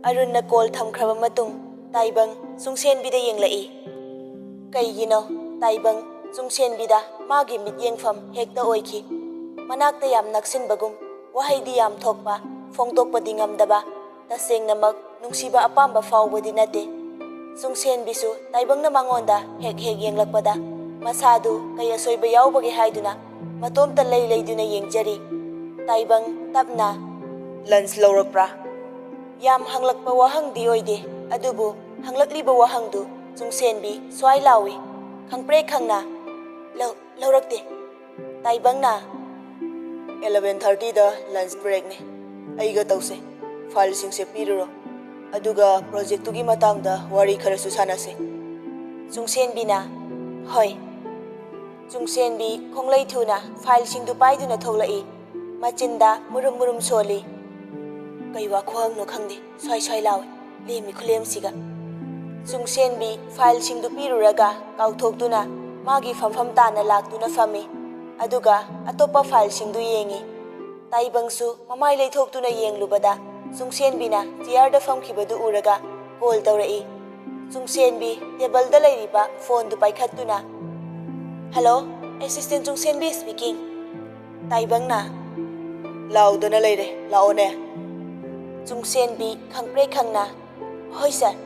ꯑꯔꯨꯟꯅ ꯀꯣꯜ ꯊꯝꯈ꯭ꯔꯕ ꯃꯇꯨꯡ ꯇꯥꯏꯕꯪ ꯆꯨꯡꯁꯦꯟꯕꯤꯗ ꯌꯦꯡꯂꯛꯏ꯫ ꯀꯩꯒꯤꯅꯣ ꯇꯥꯏꯕꯪ ꯆꯨꯡꯁꯦꯟꯕꯤꯗ ꯃꯥꯒꯤ ꯃꯤꯠꯌꯦꯡꯐꯝ ꯍꯦꯛꯇ ꯑꯣꯏꯈꯤ꯫ ꯃꯅꯥꯛꯇ ꯌꯥꯝ ꯅꯛꯁꯤꯟꯕꯒꯨꯝ, ꯋꯥꯍꯩꯗꯤ ꯌꯥꯝ ꯊꯣꯛꯄ, ꯐꯣꯡꯗꯣꯛꯄꯗꯤ ꯉꯝꯗꯕ, ꯇꯁꯦꯡꯅꯃꯛ ꯅꯨꯡꯁꯤꯕ ꯑꯄꯥꯝꯕ ꯐꯥꯎꯕꯗꯤ ꯅꯠꯇꯦ꯫ ꯆꯨꯡꯁꯦꯟꯕꯤꯁꯨ ꯇꯥꯏꯕꯪꯅ ꯃꯉꯣꯟꯗ ꯍꯦꯛ ꯍꯦꯛ ꯌꯦꯡꯂꯛꯄꯗ ꯃꯁꯥꯗꯨ ꯀꯩ ꯑꯁꯣꯏꯕ ꯌꯥꯎꯕꯒꯦ ꯍꯥꯏꯗꯨꯅ ꯃꯇꯣꯝꯇ ꯂꯩ ꯂꯩꯗꯨꯅ ꯌꯦꯡꯖꯔꯤ꯫ ꯇꯥꯏꯕꯪ ꯇꯞꯅ, "ꯂꯟꯆ ꯂꯧꯔꯛꯄ꯭ꯔꯥ?" ꯌꯥꯝ ꯍꯪꯂꯛꯄ ꯋꯥꯍꯪꯗꯤ ꯑꯣꯏꯗꯦ, ꯑꯗꯨꯕꯨ ꯍꯪꯂꯛꯂꯤꯕ ꯋꯥꯍꯪꯗꯨ ꯆꯨꯡꯁꯦꯟꯕꯤ ꯁ꯭ꯋꯥꯏ ꯂꯥꯎꯏ, ꯈꯪꯄ꯭ꯔꯦꯛ ꯈꯪꯅ, "ꯂꯧ-, ꯂꯧꯔꯛꯇꯦ꯫" ꯇꯥꯏꯕꯪꯅ, "ꯑꯦꯂꯚꯦꯟ ꯊꯥꯔꯇꯤꯗ ꯂꯟꯆ ꯕ꯭ꯔꯦꯛꯅꯤ, ꯑꯩꯒ ꯇꯧꯁꯦ, ꯐꯥꯏꯜꯁꯤꯡꯁꯦ ꯄꯤꯔꯨꯔꯣ, ꯑꯗꯨꯒ ꯄ꯭ꯔꯣꯖꯦꯛꯇꯨꯒꯤ ꯃꯇꯥꯡꯗ ꯋꯥꯔꯤ ꯈꯔꯁꯨ ꯁꯥꯟꯅꯁꯦ꯫" ꯆꯨꯡꯁꯦꯟꯕꯤꯅ, "ꯍꯣꯏ꯫" ꯆꯨꯡꯁꯦꯟꯕꯤ ꯈꯣꯡꯂꯩ ꯊꯨꯅ ꯐꯥꯏꯜꯁꯤꯡꯗꯨ ꯄꯥꯏꯗꯨꯅ ꯊꯣꯛꯂꯛꯏ꯫ ꯃꯆꯤꯟꯗ ꯃꯨꯔꯨꯝ ꯃꯨꯔꯨꯝ ꯁꯣꯜꯂꯤ꯫ ꯀꯩ ꯋꯥꯈꯨꯍꯪꯅꯣ ꯈꯪꯗꯦ, ꯁ꯭ꯋꯥꯏ ꯁ꯭ꯋꯥꯏ ꯂꯥꯎꯏ, ꯂꯦꯝꯃꯤ ꯈꯨꯂꯦꯝꯁꯤꯒ꯫ ꯆꯨꯡꯁꯦꯟꯕꯤ ꯐꯥꯏꯜꯁꯤꯡꯗꯨ ꯄꯤꯔꯨꯔꯒ ꯀꯥꯎꯊꯣꯛꯇꯨꯅ ꯃꯥꯒꯤ ꯐꯝꯐꯝ ꯇꯥꯅ ꯂꯥꯛꯇꯨꯅ ꯐꯝꯃꯤ꯫ ꯑꯗꯨꯒ ꯑꯇꯣꯞꯄ ꯐꯥꯏꯜꯁꯤꯡꯗꯨ ꯌꯦꯡꯉꯤ꯫ ꯇꯥꯏꯕꯪꯁꯨ ꯃꯃꯥꯏ ꯂꯩꯊꯣꯛꯇꯨꯅ ꯌꯦꯡꯂꯨꯕꯗ ꯆꯨꯡꯁꯦꯟꯕꯤꯅ ꯆꯤꯌꯥꯔꯗ ꯐꯝꯈꯤꯕꯗꯨ ꯎꯔꯒ ꯀꯣꯜ ꯇꯧꯔꯛꯏ꯫ ꯆꯨꯡꯁꯦꯟꯕꯤ ꯇꯦꯕꯜꯗ ꯂꯩꯔꯤꯕ ꯐꯣꯟꯗꯨ ꯄꯥꯏꯈꯠꯇꯨꯅ, "ꯍꯜꯂꯣ, ꯑꯦꯁꯤꯁꯇꯦꯟ ꯆꯨꯡꯁꯦꯟꯕꯤ ꯁ꯭ꯄꯤꯀꯤꯡ꯫" ꯇꯥꯏꯕꯪꯅ, "ꯂꯥꯎꯗꯅ ꯂꯩꯔꯦ, ꯂꯥꯛꯑꯣꯅꯦ꯫" ꯆꯨꯡꯁꯦꯟꯕꯤ ꯈꯪꯄ꯭ꯔꯦꯛ ꯈꯪꯅ, "ꯍꯣꯏ ꯁꯥꯔ꯫"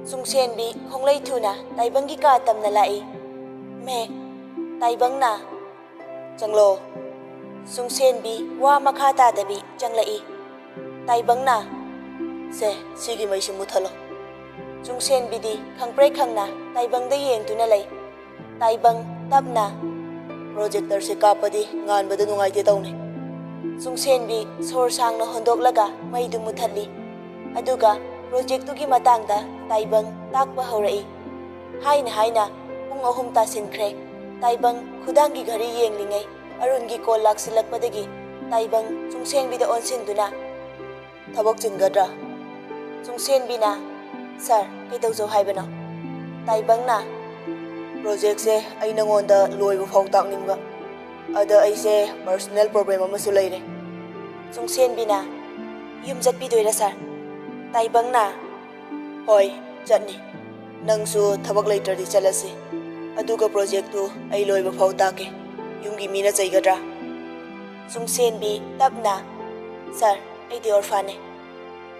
ꯆꯨꯡꯁꯦꯟꯕꯤ ꯈꯣꯡꯂꯩ ꯊꯨꯅ ꯇꯥꯏꯕꯪꯒꯤ ꯀꯥ ꯇꯝꯅ ꯂꯥꯛꯏ꯫ "ꯃꯦ꯫" ꯇꯥꯏꯕꯪꯅ, "ꯆꯪꯂꯣ꯫" ꯆꯨꯡꯁꯦꯟꯕꯤ ꯋꯥ ꯃꯈꯥ ꯇꯥꯗꯕꯤ ꯆꯪꯂꯛꯏ꯫ ꯇꯥꯏꯕꯪꯅ, "ꯁꯦ, ꯁꯤꯒꯤ ꯃꯩꯁꯤ ꯃꯨꯠꯊꯠꯂꯣ꯫" ꯆꯨꯡꯁꯦꯟꯕꯤꯗꯤ ꯈꯪꯄ꯭ꯔꯦꯛ ꯈꯪꯅ ꯇꯥꯏꯕꯪꯗ ꯌꯦꯡꯗꯨꯅ ꯂꯩ꯫ ꯇꯥꯏꯕꯪ ꯇꯞꯅ, "ꯄ꯭ꯔꯣꯖꯦꯛꯇꯔꯁꯦ ꯀꯥꯞꯄꯗꯤ ꯉꯥꯟꯕꯗ ꯅꯨꯡꯉꯥꯏꯇꯦ ꯇꯧꯅꯦ꯫" ꯆꯨꯡꯁꯦꯟꯕꯤ ꯁꯣꯔ ꯁꯥꯡꯅ ꯍꯣꯟꯗꯣꯛꯂꯒ ꯃꯩꯗꯨ ꯃꯨꯠꯊꯠꯂꯤ꯫ ꯑꯗꯨꯒ ꯄ꯭ꯔꯣꯖꯦꯛꯇꯨꯒꯤ ꯃꯇꯥꯡꯗ ꯇꯥꯏꯕꯪ ꯇꯥꯛꯄ ꯍꯧꯔꯛꯏ꯫ ꯍꯥꯏꯅ ꯍꯥꯏꯅ ꯄꯨꯡ ꯑꯍꯨꯝ ꯇꯥꯁꯤꯟꯈ꯭ꯔꯦ꯫ ꯇꯥꯏꯕꯪ ꯈꯨꯗꯥꯡꯒꯤ ꯘꯔꯤ ꯌꯦꯡꯂꯤꯉꯩ ꯑꯔꯨꯟꯒꯤ ꯀꯣꯜ ꯂꯥꯛꯁꯤꯜꯂꯛꯄꯗꯒꯤ ꯇꯥꯏꯕꯪ ꯆꯨꯡꯁꯦꯟꯕꯤꯗ ꯑꯣꯟꯁꯤꯟꯗꯨꯅ, "ꯊꯕꯛ ꯆꯤꯟꯒꯗ꯭ꯔꯥ?" ꯆꯨꯡꯁꯦꯟꯕꯤꯅ, "ꯁꯥꯔ, ꯀꯩꯗꯧꯖꯧ ꯍꯥꯏꯕꯅꯣ?" ꯇꯥꯏꯕꯪꯅ, "ꯄ꯭ꯔꯣꯖꯦꯛꯁꯦ ꯑꯩ ꯅꯉꯣꯟꯗ ꯂꯣꯏꯕ ꯐꯥꯎ ꯇꯥꯛꯅꯤꯡꯕ꯫ ꯑꯗ ꯑꯩꯁꯦ ꯄꯔꯁꯣꯅꯦꯜ ꯄ꯭ꯔꯣꯕ꯭ꯂꯦꯝ ꯑꯃꯁꯨ ꯂꯩꯔꯦ꯫" ꯆꯨꯡꯁꯦꯟꯕꯤꯅ, "ꯌꯨꯝ ꯆꯠꯄꯤꯗꯣꯏꯔꯥ ꯁꯥꯔ?" ꯇꯥꯏꯕꯪꯅ, "ꯍꯣꯏ, ꯆꯠꯅꯤ꯫ ꯅꯪꯁꯨ ꯊꯕꯛ ꯂꯩꯇ꯭ꯔꯗꯤ ꯆꯠꯂꯁꯤ꯫" ꯑꯗꯨꯒ ꯄ꯭ꯔꯣꯖꯦꯛꯇꯨ ꯑꯩ ꯂꯣꯏꯕ ꯐꯥꯎ ꯇꯥꯛꯀꯦ꯫ ꯌꯨꯝꯒꯤ ꯃꯤꯅ ꯆꯩꯒꯗ꯭ꯔꯥ? ꯆꯨꯡꯁꯦꯟꯕꯤ ꯇꯞꯅ, "ꯁꯥꯔ, ꯑꯩꯗꯤ ꯑꯣꯔꯐꯥꯟꯅꯦ꯫"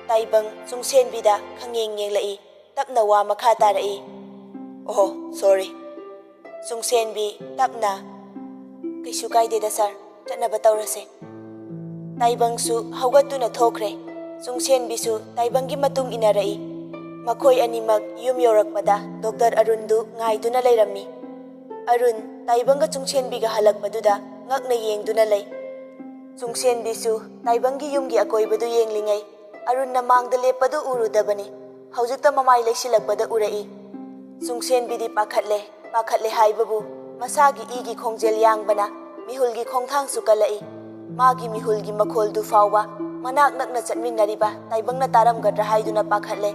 ꯇꯥꯏꯕꯪ ꯆꯨꯡꯁꯦꯟꯕꯤꯗ ꯈꯪꯌꯦꯡ ꯌꯦꯡꯂꯛꯏ꯫ ꯇꯞꯅ ꯋꯥ ꯃꯈꯥ ꯇꯥꯔꯛꯏ꯫ "ꯑꯣꯍꯣ, ꯁꯣꯔꯤ꯫" ꯆꯨꯡꯁꯦꯟꯕꯤ ꯇꯞꯅ, "ꯀꯩꯁꯨ ꯀꯥꯏꯗꯦꯗ ꯁꯥꯔ, ꯆꯠꯅꯕ ꯇꯧꯔꯁꯦ꯫" ꯇꯥꯏꯕꯪꯁꯨ ꯍꯧꯒꯠꯇꯨꯅ ꯊꯣꯛꯈ꯭ꯔꯦ꯫ ꯆꯨꯡꯁꯦꯟꯕꯤꯁꯨ ꯇꯥꯏꯕꯪꯒꯤ ꯃꯇꯨꯡ ꯏꯟꯅꯔꯛꯏ꯫ ꯃꯈꯣꯏ ꯑꯅꯤꯃꯛ ꯌꯨꯝ ꯌꯧꯔꯛꯄꯗ ꯗꯣꯛꯇꯔ ꯑꯔꯨꯟꯗꯨ ꯉꯥꯏꯗꯨꯅ ꯂꯩꯔꯝꯃꯤ꯫ ꯑꯔꯨꯟ ꯇꯥꯏꯕꯪꯒ ꯆꯨꯡꯁꯦꯟꯕꯤꯒ ꯍꯜꯂꯛꯄꯗꯨꯗ ꯉꯛꯅ ꯌꯦꯡꯗꯨꯅ ꯂꯩ꯫ ꯆꯨꯡꯁꯦꯟꯕꯤꯁꯨ ꯇꯥꯏꯕꯪꯒꯤ ꯌꯨꯝꯒꯤ ꯑꯀꯣꯏꯕꯗꯨ ꯌꯦꯡꯂꯤꯉꯩ ꯑꯔꯨꯟꯅ ꯃꯥꯡꯗ ꯂꯦꯞꯄꯗꯨ ꯎꯔꯨꯗꯕꯅꯤ꯫ ꯍꯧꯖꯤꯛꯇ ꯃꯃꯥꯏ ꯂꯩꯁꯤꯜꯂꯛꯄꯗ ꯎꯔꯛꯏ꯫ ꯆꯨꯡꯁꯦꯟꯕꯤꯗꯤ ꯄꯥꯈꯠꯂꯦ꯫ ꯄꯥꯈꯠꯂꯦ ꯍꯥꯏꯕꯕꯨ ꯃꯁꯥꯒꯤ ꯏꯒꯤ ꯈꯣꯡꯖꯦꯜ ꯌꯥꯡꯕꯅ ꯃꯤꯍꯨꯜꯒꯤ ꯈꯣꯡꯊꯥꯡꯁꯨ ꯀꯜꯂꯛꯏ꯫ ꯃꯥꯒꯤ ꯃꯤꯍꯨꯜꯒꯤ ꯃꯈꯣꯜꯗꯨ ꯐꯥꯎꯕ ꯃꯅꯥꯛ ꯅꯛꯅ ꯆꯠꯃꯤꯟꯅꯔꯤꯕ ꯇꯥꯏꯕꯪꯅ ꯇꯥꯔꯝꯒꯗ꯭ꯔꯥ ꯍꯥꯏꯗꯨꯅ ꯄꯥꯈꯠꯂꯦ꯫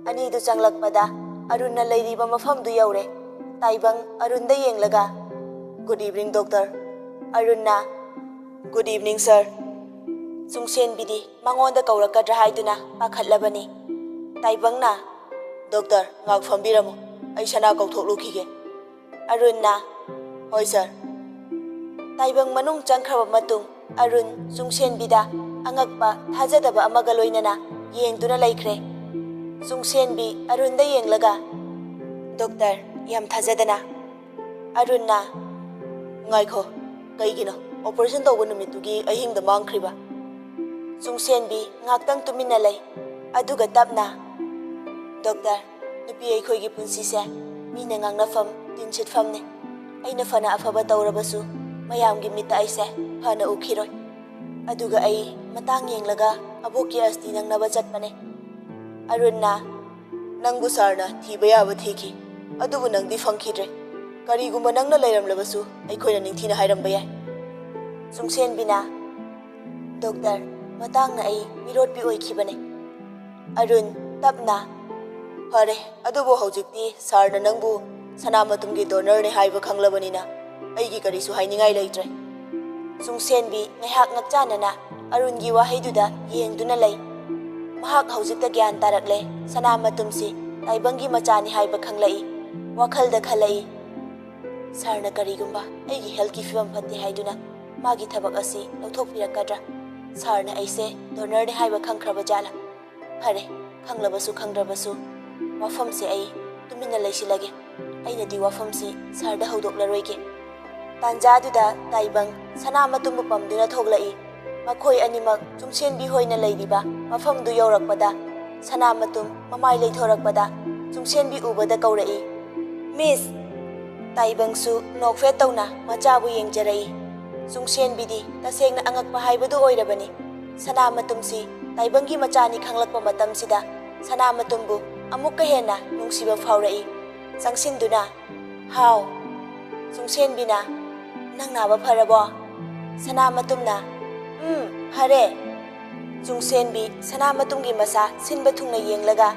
ꯑꯅꯤꯗꯨ ꯆꯪꯂꯛꯄꯗ ꯑꯔꯨꯟꯅ ꯂꯩꯔꯤꯕ ꯃꯐꯝꯗꯨ ꯌꯧꯔꯦ꯫ ꯇꯥꯏꯕꯪ ꯑꯔꯨꯟꯗ ꯌꯦꯡꯂꯒ, "Good evening, doctor." ꯑꯔꯨꯟꯅ, "Good evening, sir." ꯆꯨꯡꯁꯦꯟꯕꯤꯗꯤ ꯃꯉꯣꯟꯗ ꯀꯧꯔꯛꯀꯗ꯭ꯔꯥ ꯍꯥꯏꯗꯨꯅ ꯄꯥꯈꯠꯂꯕꯅꯤ꯫ ꯇꯥꯏꯕꯪꯅ, "ꯗꯣꯛꯇꯔ, ꯉꯥꯛ ꯐꯝꯕꯤꯔꯝꯃꯨ, ꯑꯩ ꯁꯅꯥ ꯀꯧꯊꯣꯛꯂꯨꯈꯤꯒꯦ꯫" ꯑꯔꯨꯟꯅ, "ꯍꯣꯏ, ꯁꯥꯔ꯫" ꯇꯥꯏꯕꯪ ꯃꯅꯨꯡ ꯆꯪꯈ꯭ꯔꯕ ꯃꯇꯨꯡ, ꯑꯔꯨꯟ ꯆꯨꯡꯁꯦꯟꯕꯤꯗ ꯑꯉꯛꯄ, ꯊꯥꯖꯗꯕ ꯑꯃꯒ ꯂꯣꯏꯅꯅ ꯌꯦꯡꯗꯨꯅ ꯂꯩꯈ꯭ꯔꯦ꯫ ꯆꯨꯡꯁꯦꯟꯕꯤ ꯑꯔꯨꯟꯗ ꯌꯦꯡꯂꯒ, "ꯗꯣꯛꯇꯔ, ꯌꯥꯝ ꯊꯥꯖꯗꯅ?" ꯑꯔꯨꯟꯅ, "ꯉꯥꯏꯈꯣ, ꯀꯩꯒꯤꯅꯣ ꯑꯣꯄꯔꯦꯁꯟ ꯇꯧꯕ ꯅꯨꯃꯤꯠꯇꯨꯒꯤ ꯑꯍꯤꯡꯗ ꯃꯥꯡꯈ꯭ꯔꯤꯕ?" ꯆꯨꯡꯁꯦꯟꯕꯤ ꯉꯥꯛꯇꯪ ꯇꯨꯃꯤꯟꯅ ꯂꯩ, ꯑꯗꯨꯒ ꯇꯞꯅ, "ꯗꯣꯛꯇꯔ, ꯅꯨꯄꯤ ꯑꯩꯈꯣꯏꯒꯤ ꯄꯨꯟꯁꯤꯁꯦ ꯃꯤꯅ ꯉꯥꯡꯅꯐꯝ, ꯇꯤꯟꯁꯤꯠꯐꯝꯅꯤ꯫ ꯑꯩꯅ ꯐꯅ ꯑꯐꯕ ꯇꯧꯔꯕꯁꯨ ꯃꯌꯥꯝꯒꯤ ꯃꯤꯠꯇ ꯑꯩꯁꯦ ꯐꯅ ꯎꯈꯤꯔꯣꯏ꯫ ꯑꯗꯨꯒ ꯑꯩ ꯃꯇꯥꯡ ꯌꯦꯡꯂꯒ ꯑꯕꯣꯛꯀꯤ ꯑꯁꯇꯤ ꯅꯪꯅꯕ ꯆꯠꯄꯅꯦ꯫" ꯑꯔꯨꯟꯅ, "ꯅꯪꯕꯨ ꯁꯥꯔꯅ ꯊꯤꯕ ꯌꯥꯕ ꯊꯤꯈꯤ, ꯑꯗꯨꯕꯨ ꯅꯪꯗꯤ ꯐꯪꯈꯤꯗ꯭ꯔꯦ꯫ ꯀꯔꯤꯒꯨꯝꯕ ꯅꯪꯅ ꯂꯩꯔꯝꯂꯕꯁꯨ ꯑꯩꯈꯣꯏꯅ ꯅꯤꯡꯊꯤꯅ ꯍꯥꯏꯔꯝꯕ ꯌꯥꯏ꯫" ꯆꯨꯡꯁꯦꯟꯕꯤꯅ, "ꯗꯣꯛꯇꯔ, ꯃꯇꯥꯡꯅ ꯑꯩ ꯃꯤꯔꯣꯠꯄꯤ ꯑꯣꯏꯈꯤꯕꯅꯦ꯫" ꯑꯔꯨꯟ ꯇꯞꯅ, "ꯐꯔꯦ, ꯑꯗꯨꯕꯨ ꯍꯧꯖꯤꯛꯇꯤ ꯁꯥꯔꯅ ꯅꯪꯕꯨ ꯁꯅꯥꯃꯇꯨꯝꯒꯤ ꯗꯣꯅꯔꯅꯦ ꯍꯥꯏꯕ ꯈꯪꯂꯕꯅꯤꯅ ꯑꯩꯒꯤ ꯀꯔꯤꯁꯨ ꯍꯥꯏꯅꯤꯡꯉꯥꯏ ꯂꯩꯇ꯭ꯔꯦ꯫" ꯆꯨꯡꯁꯦꯟꯕꯤ ꯉꯥꯏꯍꯥꯛ ꯉꯛꯆꯥꯅꯅ ꯑꯔꯨꯟꯒꯤ ꯋꯥꯍꯩꯗꯨꯗ ꯌꯦꯡꯗꯨꯅ ꯂꯩ꯫ ꯃꯍꯥꯛ ꯍꯧꯖꯤꯛꯇ ꯒ꯭ꯌꯥꯟ ꯇꯥꯔꯛꯂꯦ, ꯁꯅꯥꯃꯇꯨꯝꯁꯤ ꯇꯥꯏꯕꯪꯒꯤ ꯃꯆꯥꯅꯤ ꯍꯥꯏꯕ ꯈꯪꯂꯛꯏ꯫ ꯋꯥꯈꯜꯗ ꯈꯜꯂꯛꯏ, ꯁꯥꯔꯅ ꯀꯔꯤꯒꯨꯝꯕ ꯑꯩꯒꯤ ꯍꯦꯜꯊꯀꯤ ꯐꯤꯕꯝ ꯐꯠꯇꯦ ꯍꯥꯏꯗꯨꯅ ꯃꯥꯒꯤ ꯊꯕꯛ ꯑꯁꯤ ꯂꯧꯊꯣꯛꯄꯤꯔꯛꯀꯗ꯭ꯔꯥ? ꯁꯥꯔꯅ ꯑꯩꯁꯦ ꯗꯣꯅꯔꯅꯤ ꯍꯥꯏꯕ ꯈꯪꯈ꯭ꯔꯕ ꯖꯥꯠꯂꯥ? ꯐꯔꯦ, ꯈꯪꯂꯕꯁꯨ ꯈꯪꯗ꯭ꯔꯕꯁꯨ, ꯋꯥꯐꯝꯁꯦ ꯑꯩ ꯇꯨꯃꯤꯟꯅ ꯂꯩꯁꯤꯜꯂꯒꯦ꯫ ꯑꯩꯅꯗꯤ ꯋꯥꯐꯝꯁꯤ ꯁꯥꯔꯗ ꯍꯧꯗꯣꯛꯂꯔꯣꯏꯒꯦ꯫ ꯇꯥꯟꯖꯥꯗꯨꯗ ꯇꯥꯏꯕꯪ ꯁꯅꯥꯃꯇꯨꯝꯕꯨ ꯄꯝꯗꯨꯅ ꯊꯣꯛꯂꯛꯏ꯫ ꯃꯈꯣꯏ ꯑꯅꯤꯃꯛ ꯆꯨꯡꯁꯦꯟꯕꯤ ꯍꯣꯏꯅ ꯂꯩꯔꯤꯕ ꯃꯐꯝꯗꯨ ꯌꯧꯔꯛꯄꯗ, ꯁꯅꯥꯃꯇꯨꯝ ꯃꯃꯥꯏ ꯂꯩꯊꯣꯔꯛꯄꯗ ꯆꯨꯡꯁꯦꯟꯕꯤ ꯎꯕꯗ ꯀꯧꯔꯛꯏ, "ꯃꯤꯁ!" ꯇꯥꯏꯕꯪꯁꯨ ꯅꯣꯛꯐꯦꯠ ꯇꯧꯅ ꯃꯆꯥꯕꯨ ꯌꯦꯡꯖꯔꯛꯏ꯫ ꯆꯨꯡꯁꯦꯟꯕꯤꯗꯤ ꯇꯁꯦꯡꯅ ꯑꯉꯛꯄ ꯍꯥꯏꯕꯗꯨ ꯑꯣꯏꯔꯕꯅꯤ꯫ ꯁꯅꯥꯃꯇꯨꯝꯁꯤ ꯇꯥꯏꯕꯪꯒꯤ ꯃꯆꯥꯅꯤ ꯈꯪꯂꯛꯄ ꯃꯇꯝꯁꯤꯗ ꯁꯅꯥꯃꯇꯨꯝꯕꯨ ꯑꯃꯨꯛꯀ ꯍꯦꯟꯅ ꯅꯨꯡꯁꯤꯕ ꯐꯥꯎꯔꯛꯏ꯫ ꯆꯪꯁꯤꯟꯗꯨꯅ, "ꯍꯥꯎ?" ꯆꯨꯡꯁꯦꯟꯕꯤꯅ, "ꯅꯪ ꯅꯥꯕ ꯐꯔꯕꯣ?" ꯁꯅꯥꯃꯇꯨꯝꯅ, "ꯎꯝ, ꯐꯔꯦ꯫" ꯆꯨꯡꯁꯦꯟꯕꯤ ꯁꯅꯥꯃꯇꯨꯝꯒꯤ ꯃꯁꯥ ꯁꯤꯟꯕ ꯊꯨꯡꯅ ꯌꯦꯡꯂꯒ,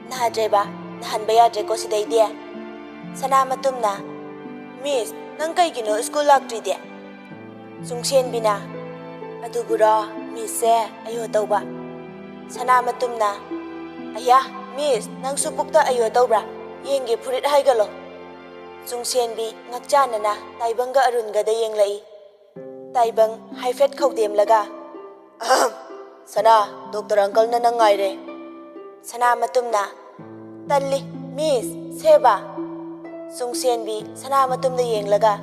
"ꯅꯥꯗ꯭ꯔꯦꯕ, ꯅꯥꯍꯟꯕ ꯌꯥꯗ꯭ꯔꯦꯀꯣ ꯁꯤꯗꯩꯗꯤ?" ꯁꯅꯥꯃꯇꯨꯝꯅ, "ꯃꯤꯁ, ꯅꯪ ꯀꯩꯒꯤꯅꯣ ꯁ꯭ꯀꯨꯜ ꯂꯥꯛꯇ꯭ꯔꯤꯗꯤ?" ꯆꯨꯡꯁꯦꯟꯕꯤꯅ, "ꯑꯗꯨꯕꯨꯔꯣ, ꯃꯤꯁꯁꯦ ꯑꯌꯣ ꯇꯧꯕ꯫" ꯁꯅꯥꯃꯇꯨꯝꯅ, "ꯑꯌꯥ, ꯃꯤꯁ, ꯅꯪꯁꯨ ꯄꯨꯛꯇ ꯑꯌꯣ ꯇꯧꯕ꯭ꯔꯥ? ꯌꯦꯡꯒꯦ, ꯐꯨꯔꯤꯠ ꯍꯥꯏꯒꯠꯂꯣ꯫" ꯆꯨꯡꯁꯦꯟꯕꯤ ꯉꯛꯆꯥꯟꯅꯅ ꯇꯥꯏꯕꯪꯒ ꯑꯔꯨꯟꯒꯗ ꯌꯦꯡꯂꯛꯏ꯫ ꯇꯥꯏꯕꯪ ꯍꯥꯏꯐꯦꯠ ꯈꯧꯗꯦꯝꯂꯒ, "ꯑꯍꯝ, ꯁꯅꯥ, ꯗꯣꯛꯇꯔ ꯑꯪꯀꯜꯅ ꯅꯪ ꯉꯥꯏꯔꯦ꯫" ꯁꯅꯥꯃꯇꯨꯝꯅ, "ꯇꯜꯂꯤ, ꯃꯤꯁ, ꯁꯦꯕꯥ꯫" ꯆꯨꯡꯁꯦꯟꯕꯤ ꯁꯅꯥꯃꯇꯨꯝꯗ ꯌꯦꯡꯂꯒ,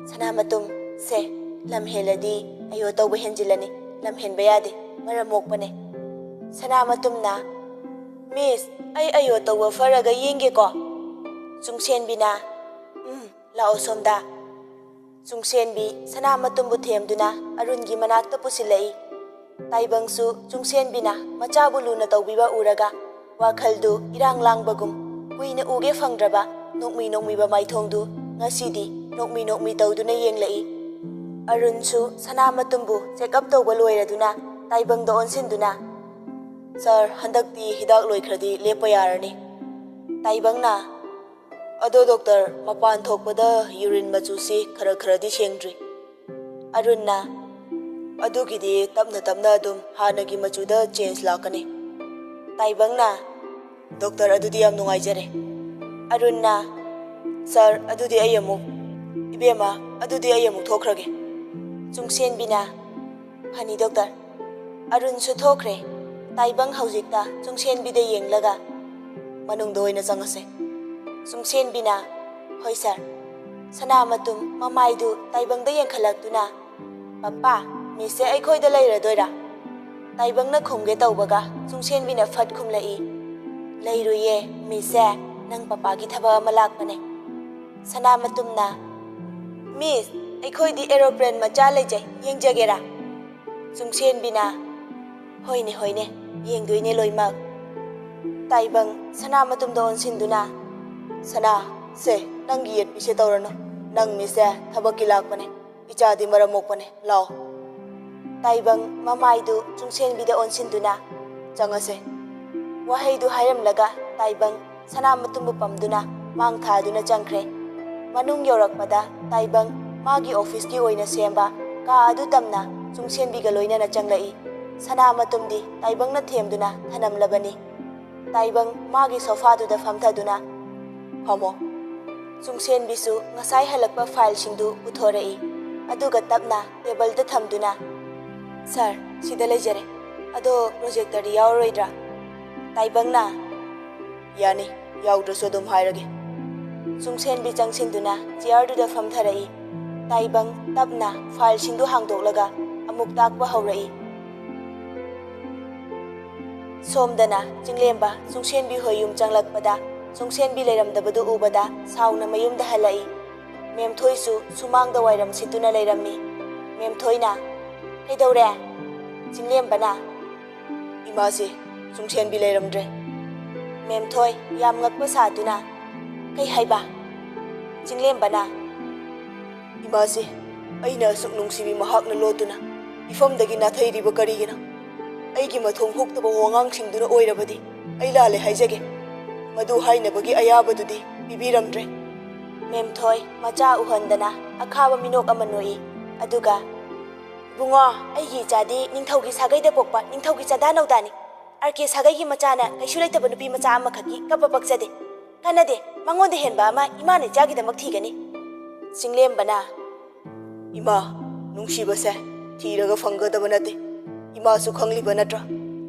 "ꯁꯅꯥꯃꯇꯨꯝ, ꯁꯦ, ꯂꯝ ꯍꯦꯜꯂꯗꯤ ꯑꯌꯣ ꯇꯧꯕ ꯍꯦꯟꯖꯤꯜꯂꯅꯤ꯫ ꯂꯝ ꯍꯦꯟꯕ ꯌꯥꯗꯦ, ꯃꯔꯝ ꯃꯣꯛꯄꯅꯦ꯫" ꯁꯅꯥꯃꯇꯨꯝꯅ, "ꯃꯤꯁ, ꯑꯩ ꯑꯌꯣ ꯇꯧꯕ ꯐꯔꯒ ꯌꯦꯡꯒꯦꯀꯣ꯫" ꯆꯨꯡꯁꯦꯟꯕꯤꯅ, "ꯎꯝ, ꯂꯥꯛꯑꯣ ꯁꯣꯝꯗ꯫" ꯆꯨꯡꯁꯦꯟꯕꯤ ꯁꯅꯥꯃꯇꯨꯝꯕꯨ ꯊꯦꯝꯗꯨꯅ ꯑꯔꯨꯟꯒꯤ ꯃꯅꯥꯛꯇ ꯄꯨꯁꯤꯜꯂꯛꯏ꯫ ꯇꯥꯏꯕꯪꯁꯨ ꯆꯨꯡꯁꯦꯟꯕꯤꯅ ꯃꯆꯥꯕꯨ ꯂꯨꯅ ꯇꯧꯕꯤꯕ ꯎꯔꯒ ꯋꯥꯈꯜꯗꯨ ꯏꯔꯥꯡ ꯂꯥꯡꯕꯒꯨꯝ, ꯀꯨꯏꯅ ꯎꯒꯦ ꯐꯪꯗ꯭ꯔꯕ ꯅꯣꯛꯃꯤ ꯅꯣꯛꯃꯤꯕ ꯃꯥꯏꯊꯣꯡꯗꯨ ꯉꯁꯤꯗꯤ ꯅꯣꯛꯃꯤ ꯅꯣꯛꯃꯤ ꯇꯧꯗꯨꯅ ꯌꯦꯡꯂꯛꯏ꯫ ꯑꯔꯨꯟꯁꯨ ꯁꯅꯥꯃꯇꯨꯝꯕꯨ ꯆꯦꯛꯑꯞ ꯇꯧꯕ ꯂꯣꯏꯔꯗꯨꯅ ꯇꯥꯏꯕꯪꯗ ꯑꯣꯟꯁꯤꯟꯗꯨꯅ, "ꯁꯥꯔ, ꯍꯟꯗꯛꯇꯤ ꯍꯤꯗꯥꯛ ꯂꯣꯏꯈ꯭ꯔꯗꯤ ꯂꯦꯞꯄ ꯌꯥꯔꯅꯤ꯫" ꯇꯥꯏꯕꯪꯅ, "ꯑꯗꯣ ꯗꯣꯛꯇꯔ, ꯃꯄꯥꯟ ꯊꯣꯛꯄꯗ ꯌꯨꯔꯤꯟ ꯃꯆꯨꯁꯤ ꯈꯔ ꯈꯔꯗꯤ ꯁꯦꯡꯗ꯭ꯔꯤ꯫" ꯑꯔꯨꯟꯅ, "ꯑꯗꯨꯒꯤꯗꯤ ꯇꯞꯅ ꯇꯞꯅ ꯑꯗꯨꯝ ꯍꯥꯟꯅꯒꯤ ꯃꯆꯨꯗ ꯆꯦꯟꯖ ꯂꯥꯛꯀꯅꯤ꯫" ꯇꯥꯏꯕꯪꯅ, "ꯗꯣꯛꯇꯔ, ꯑꯗꯨꯗꯤ ꯌꯥꯝ ꯅꯨꯡꯉꯥꯏꯖꯔꯦ꯫" ꯑꯔꯨꯟꯅ, "ꯁꯥꯔ, ꯑꯗꯨꯗꯤ ꯑꯩ ꯑꯃꯨꯛ, ꯏꯕꯦꯝꯃ, ꯑꯗꯨꯗꯤ ꯑꯩ ꯑꯃꯨꯛ ꯊꯣꯛꯈ꯭ꯔꯒꯦ꯫" ꯆꯨꯡꯁꯦꯟꯕꯤꯅ, "ꯐꯅꯤ ꯗꯣꯛꯇꯔ꯫" ꯑꯔꯨꯟꯁꯨ ꯊꯣꯛꯈ꯭ꯔꯦ꯫ ꯇꯥꯏꯕꯪ ꯍꯧꯖꯤꯛꯇ ꯆꯨꯡꯁꯦꯟꯕꯤꯗ ꯌꯦꯡꯂꯒ, "ꯃꯅꯨꯡꯗ ꯑꯣꯏꯅ ꯆꯪꯉꯁꯦ꯫" ꯆꯨꯡꯁꯦꯟꯕꯤꯅ, "ꯍꯣꯏ ꯁꯥꯔ꯫" ꯁꯅꯥꯃꯇꯨꯝ ꯃꯃꯥꯏꯗꯨ ꯇꯥꯏꯕꯪꯗ ꯌꯦꯡꯈꯠꯂꯛꯇꯨꯅ, "ꯄꯄꯥ, ꯃꯤꯁꯁꯦ ꯑꯩꯈꯣꯏꯗ ꯂꯩꯔꯗꯣꯏꯔꯥ?" ꯇꯥꯏꯕꯪꯅ ꯈꯨꯝꯒꯦ ꯇꯧꯕꯒ ꯆꯨꯡꯁꯦꯟꯕꯤꯅ ꯐꯠ ꯈꯨꯝꯂꯛꯏ, "ꯂꯩꯔꯨꯏꯌꯦ, ꯃꯤꯁꯁꯦ ꯅꯪ ꯄꯄꯥꯒꯤ ꯊꯕꯛ ꯑꯃ ꯂꯥꯛꯄꯅꯦ꯫" ꯁꯅꯥꯃꯇꯨꯝꯅ, "ꯃꯤꯁ, ꯑꯩꯈꯣꯏꯗꯤ ꯑꯦꯔꯣꯄ꯭ꯂꯦꯟ ꯃꯆꯥ ꯂꯩꯖꯩ, ꯌꯦꯡꯖꯒꯦꯔꯥ?" ꯆꯨꯡꯁꯦꯟꯕꯤꯅ, "ꯍꯣꯏꯅꯦ, ꯍꯣꯏꯅꯦ, ꯌꯦꯡꯗꯣꯏꯅꯦ ꯂꯣꯏꯃꯛ꯫" ꯇꯥꯏꯕꯪ ꯁꯅꯥꯃꯇꯨꯝꯗ ꯑꯣꯟꯁꯤꯟꯗꯨꯅ, "ꯁꯅꯥ, ꯁꯦ, ꯅꯪꯒꯤ ꯌꯦꯠꯄꯤꯁꯦ ꯇꯧꯔꯅꯨ꯫ ꯅꯪ ꯃꯤꯁꯁꯦ ꯊꯕꯛꯀꯤ ꯂꯥꯛꯄꯅꯦ꯫ ꯏꯆꯥꯗꯤ ꯃꯔꯝ ꯃꯣꯛꯄꯅꯦ, ꯂꯥꯎ꯫" ꯇꯥꯏꯕꯪ ꯃꯃꯥꯏꯗꯨ ꯆꯨꯡꯁꯦꯟꯕꯤꯗ ꯑꯣꯟꯁꯤꯟꯗꯨꯅ, "ꯆꯪꯉꯁꯦ꯫" ꯋꯥꯍꯩꯗꯨ ꯍꯥꯏꯔꯝꯂꯒ ꯇꯥꯏꯕꯪ ꯁꯅꯥꯃꯇꯨꯝꯕꯨ ꯄꯝꯗꯨꯅ ꯃꯥꯡ ꯊꯥꯗꯨꯅ ꯆꯪꯈ꯭ꯔꯦ꯫ ꯃꯅꯨꯡ ꯌꯧꯔꯛꯄꯗ ꯇꯥꯏꯕꯪ ꯃꯥꯒꯤ ꯑꯣꯐꯤꯁꯀꯤ ꯑꯣꯏꯅ ꯁꯦꯝꯕ ꯀꯥ ꯑꯗꯨ ꯇꯝꯅ ꯆꯨꯡꯁꯦꯟꯕꯤꯒ ꯂꯣꯏꯅꯅ ꯆꯪꯂꯛꯏ꯫ ꯁꯅꯥꯃꯇꯨꯝꯗꯤ ꯇꯥꯏꯕꯪꯅ ꯊꯦꯝꯗꯨꯅ ꯊꯅꯝꯂꯕꯅꯤ꯫ ꯇꯥꯏꯕꯪ ꯃꯥꯒꯤ ꯁꯣꯐꯥꯗꯨꯗ ꯐꯝꯊꯗꯨꯅ, "ꯐꯝꯃꯣ꯫" ꯆꯨꯡꯁꯦꯟꯕꯤꯁꯨ ꯉꯁꯥꯏ ꯍꯜꯂꯛꯄ ꯐꯥꯏꯜꯁꯤꯡꯗꯨ ꯄꯨꯊꯣꯔꯛꯏ, ꯑꯗꯨꯒ ꯇꯞꯅ ꯇꯦꯕꯜꯗ ꯊꯝꯗꯨꯅ, "ꯁꯥꯔ, ꯁꯤꯗ ꯂꯩꯖꯔꯦ꯫ ꯑꯗꯣ ꯄ꯭ꯔꯣꯖꯦꯛꯇꯔꯗꯤ ꯌꯥꯎꯔꯔꯣꯏꯗ꯭ꯔꯥ?" ꯇꯥꯏꯕꯪꯅ, "ꯌꯥꯅꯤ, ꯌꯥꯎꯗ꯭ꯔꯁꯨ ꯑꯗꯨꯝ ꯍꯥꯏꯔꯒꯦ꯫" ꯆꯨꯡꯁꯦꯟꯕꯤ ꯆꯪꯁꯤꯟꯗꯨꯅ ꯆꯤꯌꯥꯔꯗꯨꯗ ꯐꯝꯊꯔꯛꯏ꯫ ꯇꯥꯏꯕꯪ ꯇꯞꯅ ꯐꯥꯏꯜꯁꯤꯡꯗꯨ ꯍꯥꯡꯗꯣꯛꯂꯒ ꯑꯃꯨꯛ ꯇꯥꯛꯄ ꯍꯧꯔꯛꯏ꯫ ꯁꯣꯝꯗꯅ ꯆꯤꯡꯂꯦꯝꯕ ꯆꯨꯡꯁꯦꯟꯕꯤ ꯍꯣꯏ ꯌꯨꯝ ꯆꯪꯂꯛꯄꯗ ꯆꯨꯡꯁꯦꯟꯕꯤ ꯂꯩꯔꯝꯗꯕꯗꯨ ꯎꯕꯗ ꯁꯥꯎꯅ ꯃꯌꯨꯝꯗ ꯍꯜꯂꯛꯏ꯫ ꯃꯦꯝꯊꯣꯏꯁꯨ ꯁꯨꯃꯥꯡꯗ ꯋꯥꯏꯔꯝ ꯁꯤꯠꯇꯨꯅ ꯂꯩꯔꯝꯃꯤ꯫ ꯃꯦꯝꯊꯣꯏꯅ, "ꯀꯩꯗꯧꯔꯦ?" ꯆꯤꯡꯂꯦꯝꯕꯅ, "ꯏꯃꯥꯁꯦ, ꯆꯨꯡꯁꯦꯟꯕꯤ ꯂꯩꯔꯝꯗ꯭ꯔꯦ꯫" ꯃꯦꯝꯊꯣꯏ ꯌꯥꯝ ꯉꯛꯄ ꯁꯥꯗꯨꯅ, "ꯀꯩ ꯍꯥꯏꯕ?" ꯆꯤꯡꯂꯦꯝꯕꯅ, "ꯏꯃꯥꯁꯦ, ꯑꯩꯅ ꯑꯁꯨꯛ ꯅꯨꯡꯁꯤꯕꯤ ꯃꯍꯥꯛꯅ ꯂꯣꯠꯇꯨꯅ ꯏꯐꯝꯗꯒꯤ ꯅꯥꯊꯩꯔꯤꯕ ꯀꯔꯤꯒꯤꯅꯣ? ꯑꯩꯒꯤ ꯃꯊꯣꯡ ꯍꯨꯛꯇꯕ ꯋꯥꯉꯥꯡꯁꯤꯡꯗꯨꯅ ꯑꯣꯏꯔꯕꯗꯤ ꯑꯩ ꯂꯥꯜꯂꯦ ꯍꯥꯏꯖꯒꯦ꯫ ꯃꯗꯨ ꯍꯥꯏꯅꯕꯒꯤ ꯑꯌꯥꯕꯗꯨꯗꯤ ꯄꯤꯕꯤꯔꯝꯗ꯭ꯔꯦ꯫" ꯃꯦꯝꯊꯣꯏ ꯃꯆꯥ ꯎꯍꯟꯗꯅ ꯑꯈꯥꯕ ꯃꯤꯅꯣꯛ ꯑꯃ ꯅꯣꯛꯏ, ꯑꯗꯨꯒ, "ꯏꯕꯨꯡꯉꯣ, ꯑꯩꯒꯤ ꯏꯆꯥꯗꯤ ꯅꯤꯡꯊꯧꯒꯤ ꯁꯥꯒꯩꯗ ꯄꯣꯛꯄ ꯅꯤꯡꯊꯧꯒꯤ ꯆꯥꯗꯥ ꯅꯧꯗꯥꯅꯤ꯫ ꯑꯥꯔ ꯀꯦ ꯁꯥꯒꯩꯒꯤ ꯃꯆꯥꯅ ꯀꯩꯁꯨ ꯂꯩꯇꯕ ꯅꯨꯄꯤ ꯃꯆꯥ ꯑꯃꯈꯛꯀꯤ ꯀꯞꯄ ꯄꯛꯆꯗꯦ꯫ ꯀꯥꯟꯅꯗꯦ, ꯃꯉꯣꯟꯗ ꯍꯦꯟꯕ ꯑꯃ ꯏꯃꯥꯅ ꯏꯆꯥꯒꯤꯗꯃꯛ ꯊꯤꯒꯅꯤ꯫ ꯆꯤꯡꯂꯦꯝꯕꯅ, "ꯏꯃꯥ, ꯅꯨꯡꯁꯤꯕꯁꯦ ꯊꯤꯔꯒ ꯐꯪꯒꯗꯕ ꯅꯠꯇꯦ꯫ ꯏꯃꯥꯁꯨ ꯈꯪꯂꯤꯕ ꯅꯠꯇ꯭ꯔꯥ?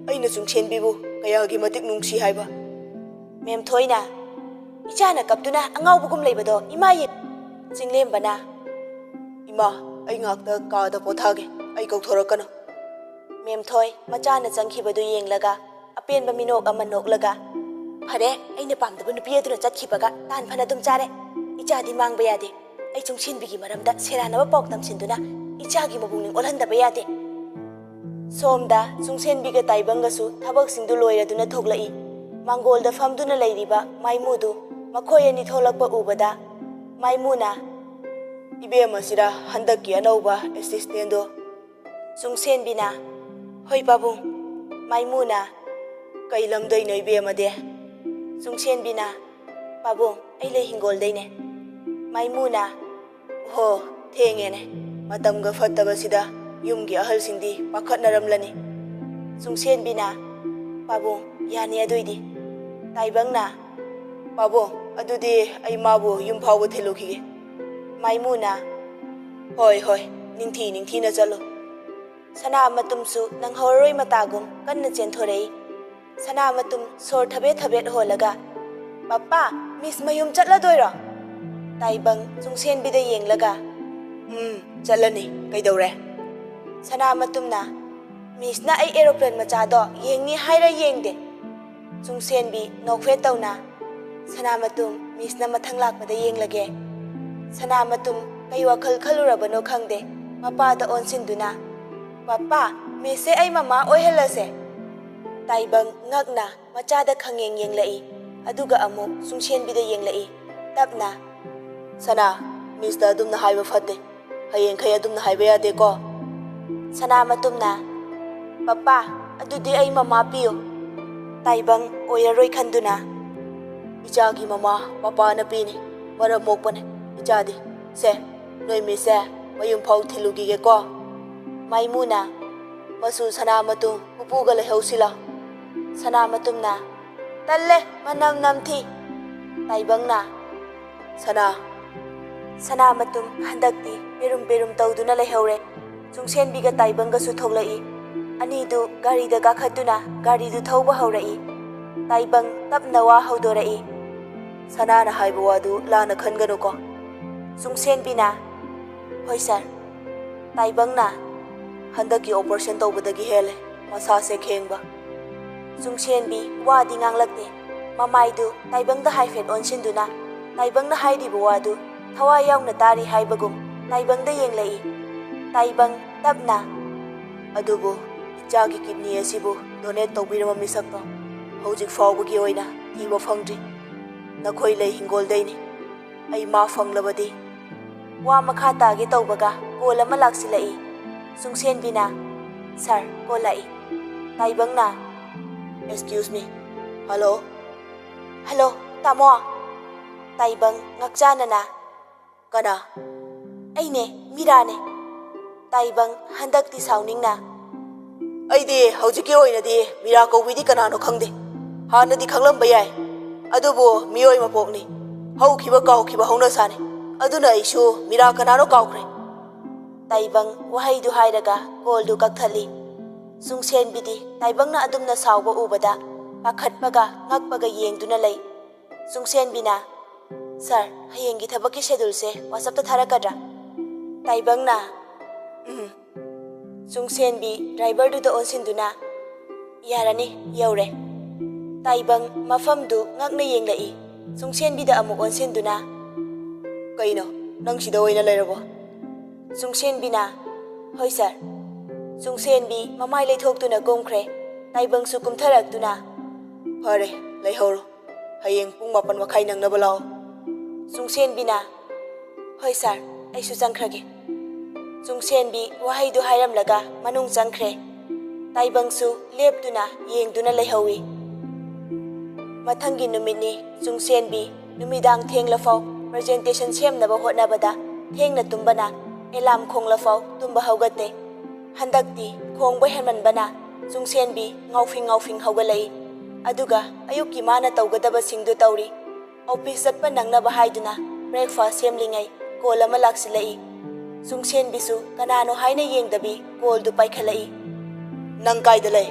ꯑꯩꯅ ꯆꯨꯡꯁꯦꯟꯕꯤꯕꯨ ꯀꯌꯥꯒꯤ ꯃꯇꯤꯛ ꯅꯨꯡꯁꯤ ꯍꯥꯏꯕ?" ꯃꯦꯝꯊꯣꯏꯅ, "ꯏꯆꯥꯅ ꯀꯞꯇꯨꯅ ꯑꯉꯥꯎꯕꯒꯨꯝ ꯂꯩꯕꯗꯣ ꯏꯃꯥ ꯌꯦꯡ-" ꯆꯤꯡꯂꯦꯝꯕꯅ, "ꯏꯃꯥ, ꯑꯩ ꯉꯥꯛꯇ ꯀꯥꯗ ꯄꯣꯊꯥꯒꯦ, ꯑꯩ ꯀꯧꯊꯣꯔꯛꯀꯅꯨ꯫" ꯃꯦꯝꯊꯣꯏ ꯃꯆꯥꯅ ꯆꯪꯈꯤꯕꯗꯨ ꯌꯦꯡꯂꯒ ꯑꯄꯦꯟꯕ ꯃꯤꯅꯣꯛ ꯑꯃ ꯅꯣꯛꯂꯒ, "ꯐꯔꯦ, ꯑꯩꯅ ꯄꯥꯝꯗꯕ ꯅꯨꯄꯤ ꯑꯗꯨꯅ ꯆꯠꯈꯤꯕꯒ ꯇꯥꯟ ꯐꯅ ꯑꯗꯨꯝ ꯆꯥꯔꯦ꯫ ꯏꯆꯥꯗꯤ ꯃꯥꯡꯕ ꯌꯥꯗꯦ꯫ ꯑꯩ ꯆꯨꯡꯁꯦꯟꯕꯤꯒꯤ ꯃꯔꯝꯗ ꯁꯦꯔꯥꯟꯅꯕ ꯄꯥꯎ ꯇꯝꯁꯤꯟꯗꯨꯅ ꯏꯆꯥꯒꯤ ꯃꯄꯨꯛꯅꯤꯡ ꯑꯣꯜꯍꯟꯗꯕ ꯌꯥꯗꯦ꯫" ꯁꯣꯝꯗ ꯆꯨꯡꯁꯦꯟꯕꯤꯒ ꯇꯥꯏꯕꯪꯒꯁꯨ ꯊꯕꯛꯁꯤꯡꯗꯨ ꯂꯣꯏꯔꯗꯨꯅ ꯊꯣꯛꯂꯛꯏ꯫ ꯃꯥꯡꯒꯣꯜꯗ ꯐꯝꯗꯨꯅ ꯂꯩꯔꯤꯕ ꯃꯥꯏꯃꯨꯗꯨ ꯃꯈꯣꯏ ꯑꯅꯤ ꯊꯣꯛꯂꯛꯄ ꯎꯕꯗ ꯃꯥꯏꯃꯨꯅ, "ꯏꯕꯦꯝꯃꯁꯤꯔ ꯍꯟꯗꯛꯀꯤ ꯑꯅꯧꯕ ꯑꯦꯁꯤꯁꯇꯦꯟꯗꯣ?" ꯆꯨꯡꯁꯦꯟꯕꯤꯅ, "ꯍꯣꯏ ꯄꯥꯕꯨꯡ꯫" ꯃꯥꯏꯃꯨꯅ, "ꯀꯩ ꯂꯝꯗꯩꯅꯣ ꯏꯕꯦꯝꯃꯗꯤ?" ꯆꯨꯡꯁꯦꯟꯕꯤꯅ, "ꯄꯥꯕꯨꯡ, ꯑꯩ ꯂꯩ ꯍꯤꯡꯒꯣꯜꯗꯩꯅꯦ꯫" ꯃꯥꯏꯃꯨꯅ, "ꯍꯣ, ꯊꯦꯡꯉꯦꯅꯦ꯫ ꯃꯇꯝꯒ ꯐꯠꯇꯕꯁꯤꯗ ꯌꯨꯝꯒꯤ ꯑꯍꯜꯁꯤꯡꯗꯤ ꯄꯥꯈꯠꯅꯔꯝꯂꯅꯤ꯫" ꯆꯨꯡꯁꯦꯟꯕꯤꯅ, "ꯄꯥꯕꯨꯡ, ꯌꯥꯅꯤ ꯑꯗꯨꯏꯗꯤ꯫" ꯇꯥꯏꯕꯪꯅ, "ꯄꯥꯕꯨꯡ, ꯑꯗꯨꯗꯤ ꯑꯩ ꯃꯥꯕꯨ ꯌꯨꯝ ꯐꯥꯎꯕ ꯊꯤꯜꯂꯨꯈꯤꯒꯦ꯫" ꯃꯥꯏꯃꯨꯅ, "ꯍꯣꯏ, ꯍꯣꯏ, ꯅꯤꯡꯊꯤ ꯅꯤꯡꯊꯤꯅ ꯆꯠꯂꯨ꯫" ꯁꯅꯥ ꯃꯇꯨꯝꯁꯨ ꯅꯪꯍꯧꯔꯔꯣꯏ ꯃꯇꯥꯒꯨꯝ ꯀꯟꯅ ꯆꯦꯟꯊꯣꯔꯛꯏ꯫ ꯁꯅꯥ ꯃꯇꯨꯝ ꯁꯣꯔ ꯊꯕꯦꯠ ꯊꯕꯦꯠ ꯍꯣꯜꯂꯒ, "ꯄꯄꯥ, ꯃꯤꯁ ꯃꯌꯨꯝ ꯆꯠꯂꯗꯣꯏꯔꯣ?" ꯇꯥꯏꯕꯪ ꯆꯨꯡꯁꯦꯟꯕꯤꯗ ꯌꯦꯡꯂꯒ, "ꯎꯝ, ꯆꯠꯂꯅꯤ꯫ ꯀꯩꯗꯧꯔꯦ?" ꯁꯅꯥ ꯃꯇꯨꯝꯅ, "ꯃꯤꯁꯅ ꯑꯩ ꯑꯦꯔꯣꯄ꯭ꯂꯦꯟ ꯃꯆꯥꯗꯣ ꯌꯦꯡꯅꯤ ꯍꯥꯏꯔ ꯌꯦꯡꯗꯦ꯫" ꯆꯨꯡꯁꯦꯟꯕꯤ ꯅꯣꯛꯐꯦꯠ ꯇꯧꯅ, "ꯁꯅꯥ ꯃꯇꯨꯝ, ꯃꯤꯁꯅ ꯃꯊꯪ ꯂꯥꯛꯄꯗ ꯌꯦꯡꯂꯒꯦ꯫" ꯁꯅꯥ ꯃꯇꯨꯝ ꯀꯩ ꯋꯥꯈꯜ ꯈꯜꯂꯨꯔꯕꯅꯣ ꯈꯪꯗꯦ, ꯃꯄꯥꯗ ꯑꯣꯟꯁꯤꯟꯗꯨꯅ, "ꯄꯄꯥ, ꯃꯤꯁꯁꯦ ꯑꯩ ꯃꯃꯥ ꯑꯣꯏꯍꯜꯂꯁꯦ?" ꯇꯥꯏꯕꯪ ꯉꯛꯅ ꯃꯆꯥꯗ ꯈꯪꯌꯦꯡ ꯌꯦꯡꯂꯛꯏ, ꯑꯗꯨꯒ ꯑꯃꯨꯛ ꯆꯨꯡꯁꯦꯟꯕꯤꯗ ꯌꯦꯡꯂꯛꯏ꯫ ꯇꯞꯅ, "ꯁꯅꯥ, ꯃꯤꯁꯇ ꯑꯗꯨꯝꯅ ꯍꯥꯏꯕ ꯐꯠꯇꯦ꯫ ꯍꯌꯦꯡꯈꯩ ꯑꯗꯨꯝꯅ ꯍꯥꯏꯕ ꯌꯥꯗꯦꯀꯣ꯫" ꯁꯅꯥ ꯃꯇꯨꯝꯅ, "ꯄꯄꯥ, ꯑꯗꯨꯗꯤ ꯑꯩ ꯃꯃꯥ ꯄꯤꯌꯨ꯫" ꯇꯥꯏꯕꯪ ꯑꯣꯏꯔꯔꯣꯏ ꯈꯟꯗꯨꯅ, "ꯏꯆꯥꯒꯤ ꯃꯃꯥ ꯄꯄꯥꯅ ꯄꯤꯅꯤ꯫ ꯃꯔꯝ ꯃꯣꯛꯄꯅꯦ ꯏꯆꯥꯗꯤ꯫ ꯁꯦ, ꯅꯣꯏ ꯃꯤꯁꯁꯦ ꯃꯌꯨꯝ ꯐꯥꯎ ꯊꯤꯜꯂꯨꯈꯤꯒꯦꯀꯣ꯫" ꯃꯥꯏꯃꯨꯅ, "ꯃꯁꯨ ꯁꯅꯥ ꯃꯇꯨꯝ ꯄꯨꯄꯨꯒ ꯂꯩꯍꯧꯁꯤꯂꯥ?" ꯁꯅꯥ ꯃꯇꯨꯝꯅ, "ꯇꯜꯂꯦ, ꯃꯅꯝ ꯅꯝꯊꯤ꯫" ꯇꯥꯏꯕꯪꯅ, "ꯁꯅꯥ, ꯁꯅꯥ ꯃꯇꯨꯝ ꯍꯟꯗꯛꯇꯤ ꯄꯦꯔꯨꯝ ꯄꯦꯔꯨꯝ ꯇꯧꯗꯨꯅ ꯂꯩꯍꯧꯔꯦ"꯫ ꯆꯨꯡꯁꯦꯟꯕꯤꯒ ꯇꯥꯏꯕꯪꯒꯁꯨ ꯊꯣꯛꯂꯛꯏ꯫ ꯑꯅꯤꯗꯨ ꯒꯥꯔꯤꯗ ꯀꯥꯈꯠꯇꯨꯅ ꯒꯥꯔꯤꯗꯨ ꯊꯧꯕ ꯍꯧꯔꯛꯏ꯫ ꯇꯥꯏꯕꯪ ꯇꯞꯅ ꯋꯥ ꯍꯧꯗꯣꯔꯛꯏ꯫ "ꯁꯅꯥꯅ ꯍꯥꯏꯕ ꯋꯥꯗꯨ ꯂꯥꯟꯅ ꯈꯟꯒꯅꯨꯀꯣ"꯫ ꯆꯨꯡꯁꯦꯟꯕꯤꯅ, "ꯍꯣꯏ ꯁꯥꯔ"꯫ ꯇꯥꯏꯕꯪꯅ, "ꯍꯟꯗꯛꯀꯤ ꯑꯣꯄꯔꯦꯁꯟ ꯇꯧꯕꯗꯒꯤ ꯍꯦꯜꯂꯦ ꯃꯁꯥꯁꯦ ꯈꯦꯡꯕ"꯫ ꯆꯨꯡꯁꯦꯟꯕꯤ ꯋꯥꯗꯤ ꯉꯥꯡꯂꯛꯇꯦ꯫ ꯃꯃꯥꯏꯗꯨ ꯇꯥꯏꯕꯪꯗ ꯍꯥꯏꯐꯦꯠ ꯑꯣꯟꯁꯤꯟꯗꯨꯅ ꯇꯥꯏꯕꯪꯅ ꯍꯥꯏꯔꯤꯕ ꯋꯥꯗꯨ ꯊꯋꯥꯏ ꯌꯥꯎꯅ ꯇꯥꯔꯤ ꯍꯥꯏꯕꯒꯨꯝ ꯇꯥꯏꯕꯪꯗ ꯌꯦꯡꯂꯛꯏ꯫ ꯇꯥꯏꯕꯪ ꯇꯞꯅ, "ꯑꯗꯨꯕꯨ ꯏꯆꯥꯒꯤ ꯀꯤꯗꯅꯤ ꯑꯁꯤꯕꯨ ꯗꯣꯅꯦꯠ ꯇꯧꯕꯤꯔꯕ ꯃꯤꯁꯛꯇꯣ ꯍꯧꯖꯤꯛ ꯐꯥꯎꯕꯒꯤ ꯑꯣꯏꯅ ꯊꯤꯕ ꯐꯪꯗ꯭ꯔꯤ꯫ ꯅꯈꯣꯏ ꯂꯩ ꯍꯤꯡꯒꯣꯜꯗꯩꯅꯤ꯫ ꯑꯩ ꯃꯥ ꯐꯪꯂꯕꯗꯤ"꯫ ꯋꯥ ꯃꯈꯥ ꯇꯥꯒꯦ ꯇꯧꯕꯒ ꯀꯣꯜ ꯑꯃ ꯂꯥꯛꯁꯤꯜꯂꯛꯏ꯫ ꯆꯨꯡꯁꯦꯟꯕꯤꯅ, "ꯁꯥꯔ, ꯀꯣꯜ ꯂꯥꯛꯏ"꯫ ꯇꯥꯏꯕꯪꯅ, "ꯑꯦꯛꯁꯀ꯭ꯌꯨꯁ ꯃꯤ꯫ ꯍꯜꯂꯣ"꯫ "ꯍꯜꯂꯣ, ꯇꯥꯃꯣ"꯫ ꯇꯥꯏꯕꯪ ꯉꯛꯆꯥꯅꯅ, "ꯀꯅꯥ?" "ꯑꯩꯅꯦ, ꯃꯤꯔꯥꯅꯦ"꯫ ꯇꯥꯏꯕꯪ ꯍꯟꯗꯛꯇꯤ ꯁꯥꯎꯅꯤꯡꯅ, "ꯑꯩꯗꯤ ꯍꯧꯖꯤꯛꯀꯤ ꯑꯣꯏꯅꯗꯤ ꯃꯤꯔꯥ ꯀꯧꯕꯤꯗꯤ ꯀꯅꯥꯅꯣ ꯈꯪꯗꯦ꯫ ꯍꯥꯟꯅꯗꯤ ꯈꯪꯂꯝꯕ ꯌꯥꯏ, ꯑꯗꯨꯕꯨ ꯃꯤꯑꯣꯏ ꯃꯄꯣꯛꯅꯤ꯫ ꯍꯧꯈꯤꯕ ꯀꯥꯎꯈꯤꯕ ꯍꯧꯅ ꯁꯥꯅꯤ꯫ ꯑꯗꯨꯅ ꯑꯩꯁꯨ ꯃꯤꯔꯥ ꯀꯅꯥꯅꯣ ꯀꯥꯎꯈ꯭ꯔꯦ"꯫ ꯇꯥꯏꯕꯪ ꯋꯥꯍꯩꯗꯨ ꯍꯥꯏꯔꯒ ꯀꯣꯜꯗꯨ ꯀꯛꯊꯠꯂꯤ꯫ ꯆꯨꯡꯁꯦꯟꯕꯤꯗꯤ ꯇꯥꯏꯕꯪꯅ ꯑꯗꯨꯝꯅ ꯁꯥꯎꯕ ꯎꯕꯗ ꯄꯥꯈꯠꯄꯒ ꯉꯛꯄꯒ ꯌꯦꯡꯗꯨꯅ ꯂꯩ꯫ ꯆꯨꯡꯁꯦꯟꯕꯤꯅ, "ꯁꯥꯔ, ꯍꯌꯦꯡꯒꯤ ꯊꯕꯛꯀꯤ ꯁꯦꯗꯨꯜꯁꯦ ꯋꯥꯆꯞꯇ ꯊꯥꯔꯛꯀꯗ꯭ꯔꯥ?" ꯇꯥꯏꯕꯪꯅ, "ꯎꯝ"꯫ ꯆꯨꯡꯁꯦꯟꯕꯤ ꯗ꯭ꯔꯥꯏꯚꯔꯗꯨꯗ ꯑꯣꯟꯁꯤꯟꯗꯨꯅ, "ꯌꯥꯔꯅꯤ, ꯌꯧꯔꯦ"꯫ ꯇꯥꯏꯕꯪ ꯃꯐꯝꯗꯨ ꯉꯛꯅ ꯌꯦꯡꯂꯛꯏ꯫ ꯆꯨꯡꯁꯦꯟꯕꯤꯗ ꯑꯃꯨꯛ ꯑꯣꯟꯁꯤꯟꯗꯨꯅ, "ꯀꯩꯅꯣ, ꯅꯪ ꯁꯤꯗ ꯑꯣꯏꯅ ꯂꯩꯔꯕꯣ?" ꯆꯨꯡꯁꯦꯟꯕꯤꯅ, "ꯍꯣꯏ ꯁꯥꯔ"꯫ ꯆꯨꯡꯁꯦꯟꯕꯤ ꯃꯃꯥꯏ ꯂꯩꯊꯣꯛꯇꯨꯅ ꯀꯨꯝꯈ꯭ꯔꯦ꯫ ꯇꯥꯏꯕꯪꯁꯨ ꯀꯨꯝꯊꯔꯛꯇꯨꯅ, "ꯐꯔꯦ, ꯂꯩꯍꯧꯔꯣ꯫ ꯍꯌꯦꯡ ꯄꯨꯡ ꯃꯥꯄꯟ ꯃꯈꯥꯏ ꯅꯪꯅꯕ ꯂꯥꯛꯑꯣ"꯫ ꯆꯨꯡꯁꯦꯟꯕꯤꯅ, "ꯍꯣꯏ ꯁꯥꯔ, ꯑꯩꯁꯨ ꯆꯪꯈ꯭ꯔꯒꯦ"꯫ ꯆꯨꯡꯁꯦꯟꯕꯤ ꯋꯥꯍꯩꯗꯨ ꯍꯥꯏꯔꯝꯂꯒ ꯃꯅꯨꯡ ꯆꯪꯈ꯭ꯔꯦ꯫ ꯇꯥꯏꯕꯪꯁꯨ ꯂꯦꯞꯇꯨꯅ ꯌꯦꯡꯗꯨꯅ ꯂꯩꯍꯧꯏ꯫ ꯃꯊꯪꯒꯤ ꯅꯨꯃꯤꯠꯅꯤ꯫ ꯆꯨꯡꯁꯦꯟꯕꯤ ꯅꯨꯃꯤꯗꯥꯡ ꯊꯦꯡꯂꯐꯥꯎ ꯄ꯭ꯔꯖꯦꯟꯇꯦꯁꯟ ꯁꯦꯝꯅꯕ ꯍꯣꯠꯅꯕꯗ ꯊꯦꯡꯅ ꯇꯨꯝꯕꯅ ꯑꯦꯂꯥꯝ ꯈꯣꯡꯂꯐꯥꯎ ꯇꯨꯝꯕ ꯍꯧꯒꯠꯇꯦ꯫ ꯍꯟꯗꯛꯇꯤ ꯈꯣꯡꯕ ꯍꯦꯟꯃꯟꯕꯅ ꯆꯨꯡꯁꯦꯟꯕꯤ ꯉꯥꯎꯐꯤꯡ ꯉꯥꯎꯐꯤꯡ ꯍꯧꯒꯠꯂꯛꯏ꯫ ꯑꯗꯨꯒ ꯑꯌꯨꯛꯀꯤ ꯃꯥꯅ ꯇꯧꯒꯗꯕꯁꯤꯡꯗꯨ ꯇꯧꯔꯤ꯫ ꯑꯣꯐꯤꯁ ꯆꯠꯄ ꯅꯪꯅꯕ ꯍꯥꯏꯗꯨꯅ ꯕ꯭ꯔꯦꯛꯐꯥꯁ ꯁꯦꯝꯂꯤꯉꯩ ꯀꯣꯜ ꯑꯃ ꯂꯥꯛꯁꯤꯜꯂꯛꯏ꯫ ꯁꯨꯡꯁꯦꯟꯕꯤꯁꯨ ꯀꯅꯥꯅꯣ ꯍꯥꯏꯅ ꯌꯦꯡꯗꯕꯤ ꯀꯣꯜꯗꯨ ꯄꯥꯏꯈꯠꯂꯛꯏ꯫ "ꯅꯪ ꯀꯥꯏꯗ ꯂꯩ?"